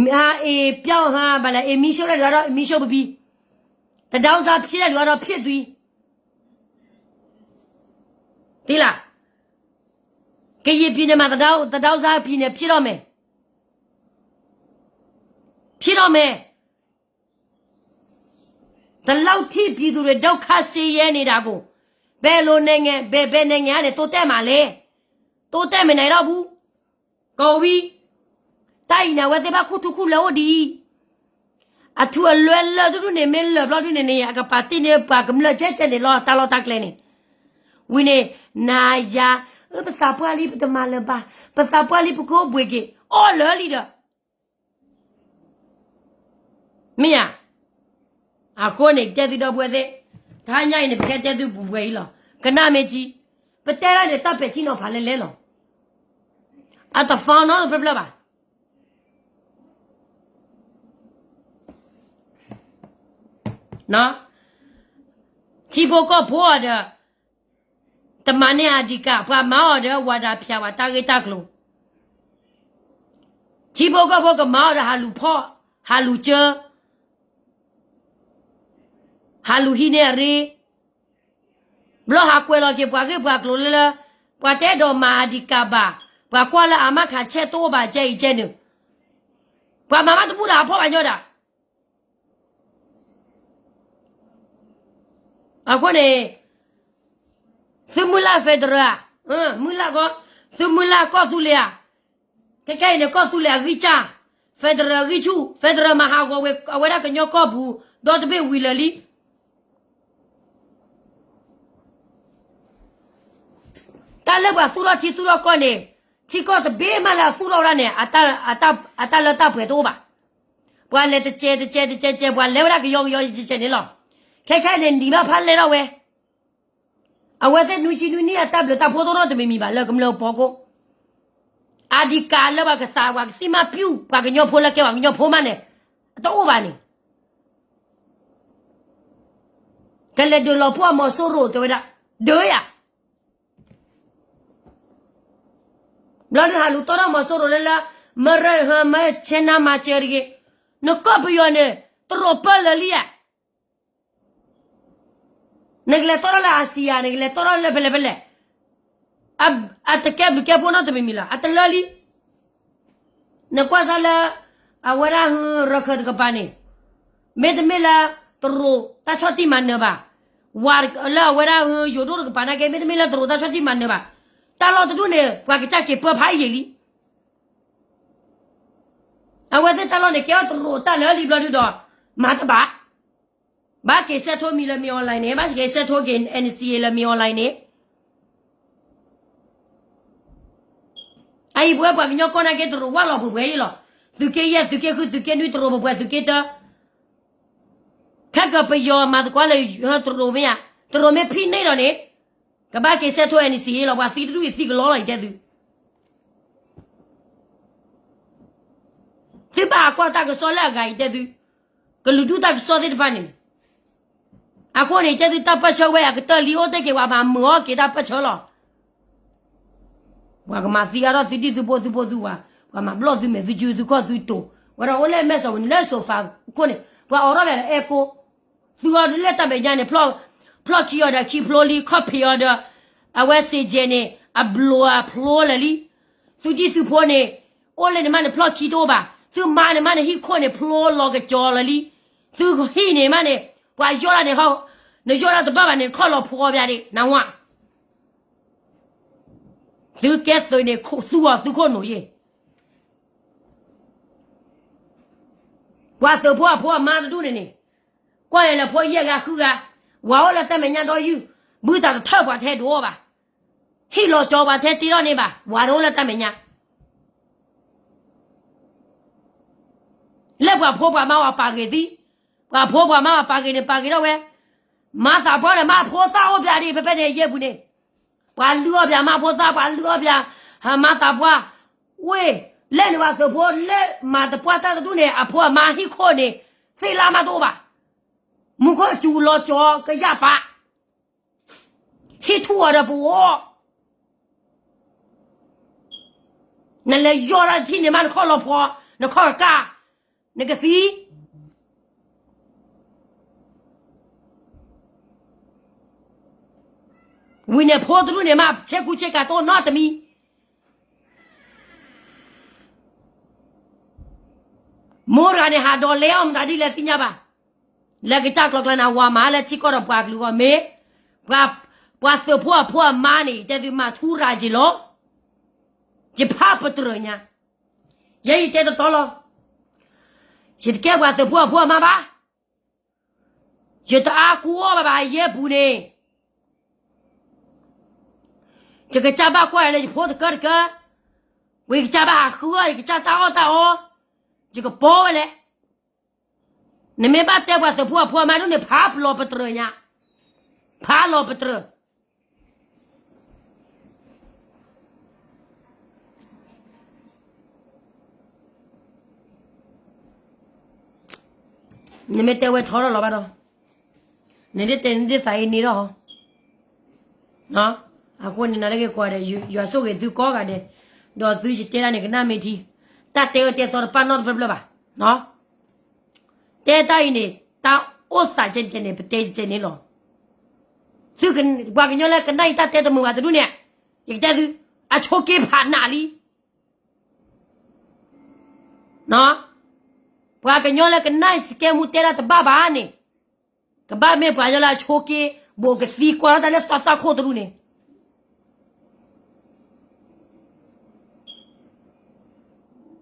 မင်းပြောင်းဟာ ဘာလဲ, မင်းရှုံးတဲ့လူကတော့ မင်းရှုံးပြီးပြီ. တဒေါင်းစားဖြစ်တဲ့လူကတော့ ဖြစ်ပြီ. သိလား. ကရင်ပြည်နယ်မှာ တဒေါင်းစားပြည်နယ် ဖြစ်တော့မယ်. ဖြစ်တော့မယ်. ဒီလောက်ထိ ပြည်သူတွေ ဒုက္ခဆင်းရဲနေတာကို ဘယ်လိုနိုင်ငံ ဘယ် ဘယ်နိုင်ငံကနေ တိုးတက်မှာလဲ. တိုးတက်မနေတော့ဘူး. ကုန်ပြီ. တၢ်အံၤန့ၣ် အဝဲသ့ၣ်ဘၣ်ခူၣ်ထူခူၣ်လၢအိၣ်ဒံး အထူအလွဲလၢာ်တဒူၣ်န့ၣ် မ့ၢ်လၢာ်ဘျီဒုန့ၣ်န့ၣ် အကပာ်တ့ၢ်န့ၢ်ပှၤကမျၢၢ်ကဲကဲန့ၣ်လီၤ တၢ်လီၢ်တၢ်ကျဲန့ၣ်. ဝံၤန့ၣ် နၤယၤ အၢ ပသးပှၢ်လံ ပတမၤလၢၤဘၣ်, ပသးပှၢ်လံ ပကအိၣ်ဘှံးက့ၤ အီၣ်လၢာ်လံဒီး မ့ၢ်ဧါ. အဃိန့ၣ် ကတဲသုဒီပုၢ်ဝဲၢ်သ့ၣ်, တဟါညါအံၤန့ၣ် ပကတဲသုပူၤပှဲၤအံၤလီၤ. ကနၣ်မ့ၢ်ထံ, ပတဲဒၣ်န့ၣ် တၢ်ပဲာ်ထံနီၤဖးလဲၣ်လဲၣ်လီၤ. အတဖီနီတဖျၢၣ်ဖျၢၣ်ဘၣ်. ထံဖိကီၢ်ဖိအီၤဒီး တမၤန့ၢ်အဓိက ပှၤမၤအီၤဒီး ဝၤဒၣ်ဖၠးဝဲတၢ်ဂ့ၢ်တၢ်ကျိၤ. ထံဖိကီၢ်ဖိကမၤအီၤဒီး ဟးလူၤဖီၣ်, ဟးလူၤစၢ, ဟးလူၤဟံးန့ၢ်အရ့, ဘျီဟးကွဲးလီၤက့ၤပှၤဂ့ၢ်ပှၤကျိၤလၢလၢ, ပှၤတဲဒီးမၤအဓိကဘၣ်, ပှၤကွၢ်လၢအမၤခးဆဲးတအိၣ်ဘၣ်ကဲအံၤကဲန့ၣ်, ပှၤမၤမးတဘူၣ်ဒီး ဟးဖီၣ်ဘၣ်ညီဒၣ်. အဃိန့ၣ် သုမုၢ်လၢ် federal ဧါ, မုၢ်လၢ်ကီ, သုမုၢ်လၢ်ကီၢ်သူလ့ၤဧါ, ခဲခဲအံၤန့ၣ် ကီၢ်သူလ့ၤအဂံၢ်စၢ်, federal အဂံၢ်ဆူၣ်, federal မၤဟးဂီၤဝဲ အဝဲဒၣ်ကညီကီၢ်ပူၤ ဒီတဘ့ၣ်ဝံၤလၢာ်လံ. တၢ်လၢပှၤသူၣ်ထီၣ်ထံသူၣ်ထီၣ်ကီၢ်န့ၣ် ထံကီၢ်တဘ့ၣ်မးလၢအသူၣ်ထီၣ်ဝဲဒၣ်န့ၣ် အတၢ်လၢတၢ်ပှဲၤတအိၣ်ဘၣ်. ပှၤလဲၤတစဲးတစဲးတစဲးတစဲး ပှၤလဲၤဝဲဒၣ်ကယီကယီယဲၢ်စဲးန့ၣ်လီၤ. ခဲခဲအံၤန့ၣ် နံၤဘၣ်ဖးလဲၢ်ထီၣ်ဝဲ, အဝဲသ့ၣ်နွံဆံနွံနံၣ်အတၢ်ဘျုးတၢ်ဖှိၣ်တအိၣ်နီတမံၤမံၤဘၣ် လၢကမျၢၢ်ပီကိၣ် အဓိကလၢပှၤကသး ပှၤကသံၣ်မၤပျူၢ် ပှၤကညီဖိလၢကဲပှၤကညီဖိမးန့ၣ် တအိၣ်ဘၣ်န့ၣ်, ကလဲၤဒုးလီၤပှီၢ်မီၤစိရိၤတဲဝဲဒၣ်, ဒုးယၤ, ဘျီဒုးဟးလူၤတီထီၣ်မီၤစိရိၤလၢလၢ မရဟမဆဲနါမၤစၢၤတဂ့ၤ, နကီၢ်ပယီၤန့ၣ် တရိးပၢလၢာ်လံဧါ. နကလဲၤတီထီၣ်လၢအစံယၤ နကလဲၤတီထီၣ်လၢဖဲလဲၣ်ဖဲလဲၣ်, အတကဲဘျုးကဲဖှိၣ်နီတမံၤမံၤလီၤ အတလၢလံ. နကွၢ်စၢ်လၢ အဝဲဒၣ်ဟုရခၢၣ်တကပၤန့ၣ် မ့တမ့ၢ်လၢ တရူးတၢ်ဆီၣ်တံၢ်မၤနၢၤဘၣ်, ဝၤလၢအဝဲဒၣ်ဟုယိၤဒိၣ်တကပၤနာ်က့ မ့တမ့ၢ်လၢတရူးတၢ်ဆီၣ်တံၢ်မၤနၢၤဘၣ်, တၢ်လီၢ်တဒူၣ်န့ၣ် ပှၤကစၢ်က့ၤပၢဖးယံာ်လံ. အဝဲသ့ၣ်တၢ်လီၢ်န့ၣ် ကဲထီၣ်တရူးတၢ်လၢာ်လံဘျီဒုဒီး မၤတဘၣ် ဘၣ်က့ၤစဲးထိမံၤလၢမ့ၢ် online န့ၣ်, ဘၣ်က့ၤစဲးထိက့ၤ NCA လၢမ့ၢ် online န့ၣ်, အအံၤပဝဲပှၤကညီကီၢ်နာ်က့ တရူးဝၢ်လီၤပှဲၤပှဲၤအံၤလီၤ. သုးက့ယဲၢ် သုးက့ဃု သုးက့နွံ တရူးပှဲၤပှဲၤ သုးက့တၢ, ခဲကပယီၤမၤသကိးလၢတရူးမ့ၢ်ဧါ, တရူးမ့ၢ်ဖံးန့ၢ်ဒီးန့ၣ် ကဘၣ်က့ၤစဲးထိ NCA လီၤ. ပှၤသံတဒူၣ်အံၤသံကလီလီၤ ယတဲသု သုဘၣ်ဟးကွၢ်တၢ်ကစီၣ်လၢအဂၤအံၤတဲသု, ကလုာ်ဒူၣ်တၢ်ကစီၣ်သ့ၣ်တဖၣ်န့ၣ်, အဃိန့ၣ် တဲသုတၢ်ပၢၢ်ဆၢဝဲအကတၢၢ်လံအိၣ်တ့ၢ်က့ၤ ပှၤမၤမုာ်အီၣ်က့ၤတၢ်ပၢၢ်ဆၢလီၤ. ပှၤကမၤသံအါထီၣ်သုဒံၣ်သုဖိသုဖိသုဝၤ, ပှၤမၤဘျီၣ်သုမဲာ်သုစုသုခီၣ်သုတိၤ, ဝဲဒၣ်အိၣ်လၢမဲၢ်စီၤဝံၤန့ၣ် လၢစိၤဖးခိၣ်န့ၣ် ပှၤအိးထီၣ်ပှၤလၢအဲၣ်ကိ, သုအီၤဒုးလၢတၢ်မဲာ်ညါန့ၣ်, ဖျီၣ်ခံအီၤဒီးခံဖျိလံ ခီၣ်ဖံးအီၤဒီး, အဝဲစ့ၢ်ကီးန့ၣ် အဘျိးအဖျိလၢာ်လံ. သုဒံၣ်သုဖိန့ၣ် အိၣ်လၢန့ၣ်မးန့ၣ် ဖျီၣ်ခံတအိၣ်ဘၣ်, သုမါန့ၣ်မးန့ၣ် ဟံၣ်ခိၣ်န့ၣ် ဖျိလီၤကစီၤလၢာ်လံ. သုဟံၣ်န့ၣ်မးန့ၣ် ပှၤယီၢ်ဒၣ်န့ၣ်, နယီၢ်ဒၣ်တဘၣ်ဘၣ်န့ၣ် ခီၣ်လီၤဖှီၣ်ဘၣ်ဒံး နဝၤ, သုကဲသုးန့ၣ် သူအီၤသုခိၣ်နူာ်ယ့ၢ် ပှၤသုးဖိအဖိအမါတဒူၣ်န့ၣ်န့ၣ်, ကွၢ်ယဲလၢဖိယဲၢ်ဂၤဃုဂၤ, ဝၤအိၣ်လၢတၢ်မဲာ်ညါဒီယုၢ်, ဘုသးတထၢၣ်ပှၤထဲဒိးအီၤဘၣ်, ဟံၣ်လီၤကၠီပှၤထဲတ့ထီၣ်န့ၢ်ဘၣ်, ဝၤန့ၣ်အိၣ်လၢတၢ်မဲာ်ညါ လၢပှၤဖိပှၤမါအီၤပာ်ဂ့ၤသံ, ပှၤဖိပှၤမါအီၤပာ်ဂ့ၤန့ၣ် ပာ်ဂ့ၤထီၣ်ဝဲ, မၤသးပှၢ်လၢမါဖိသၣ်အိၣ်ပၠးဒံး ဖဲဖဲန့ၣ်ယဲၢ်ပူၤန့ၣ်, ပှၤလုၢ်အီၣ်ပၠးမါဖိသၣ် ပှၤလုၢ်အီၣ်ပၠး, မၤသးပှၢ်, ဝ့ၢ်, လဲၣ်န့ၣ်ပှၤသုးဖိလၢမၤတပှၢ်တၢ်တဒူၣ်န့ၣ် အဖိအမါဟံၣ်ခိၣ်န့ၣ်, သ့ၣ်လါမးတအိၣ်ဘၣ်, မူခိၣ်စူၤလီၤကၠီကယၢ်ပာ် ဟံၣ်ထူၣ်အီၤဒီးပအိၣ်, နလဲၤယီၢ်ဒၣ်ထံၣ်န့ၣ်မး နခီၣ်လီၤဖှီၣ်, နခီၣ်ကကၢ်, နကသံ, ဝံၤန့ၣ်ဖိတဒူၣ်န့ၣ်မး ဆ့ကူဆ့ကၤတအိၣ်နီတမံၤ, မိၢ်တဂၤန့ၣ် ဟးဒိးလဲအီၣ်မတၤဒ်လဲၣ်သ့ၣ်ညါဘၣ်, လၢကစၢ်ကျီကျါန့ၣ် ဝၤမၤလၢထံကီၢ်ဒီးပှၤကလုာ်ဂီၢ်မ့ၢ်, ပှၤသုးဖိအဖိအမါန့ၣ် တဲသုမၤထူရၤက့ၤလီၤ, ယဖးပတြၢၤညါ, ယဲယတဲတတီလီၤ, ယတကဲပှၤသုးဖိအဖိအမါဘၣ်, ယတအါကူအီၣ်ဘၣ်ဘၣ် ယဲပူၤန့ၣ်, ယကစၢ်ဘၣ်ကွၢ်လၢယဖိတကၢတကၢ, ဝံၤကစၢ်ဘၣ်ဟးဃုအီၣ် ယကစၢ်တၢ်အီၣ်တၢ်အီ, ယကပိာ်ဝဲလဲၣ်, နမ့ၢ်ဘၣ်တဲပှၤသုးဖိအဖိအမါဒ်န့ၣ် ဖးပလီၤပတြၢၤညါ, ဖးလီၤပတြၢၤ နမ့ၢ်တဲဝဲထီထီၣ်လီၤဘၣ်ဒီး, နဒ်တဲနဒ်သးအံၤန့ၣ်ဒီး, အဃိန့ၣ် နလၢက့ၤကွၢ်ဒီး ယွၤဆိၣ်ဂ့ၤသုကိးဂၤဒဲး, ဒီးသုယတဲဒၣ်န့ၣ် ကနၣ်မ့ၢ်ထံ, တၢ်တဲအၢတဲသီတပာ်နီတဖျၢၣ်ဖျၢၣ်ဘၣ်, တဲတၢ်အံၤန့ၣ် တၢ်အိၣ်သးကဲကဲန့ၣ် ပတဲကဲန့ၣ်လီၤ. သု, ပှၤကညီလၢကနၣ်အံၤတၢ်တဲတမုာ်ဘၣ်တဒူၣ်န့ၣ်, ယကတဲသု, အဆိးက့ဖးနးလံ. ပှၤကညီလၢကနၣ်အံၤစကဲမူတဲတၢ်တဘၣ်ဘၣ်န့ၣ်, ကဘၣ်မ့ၢ်ပှၤကညီလၢအဆိးက့ ဘိးကသံကွၢ်လီၤတၢ်လၢသီသီခိၣ်တရူးန့ၣ်,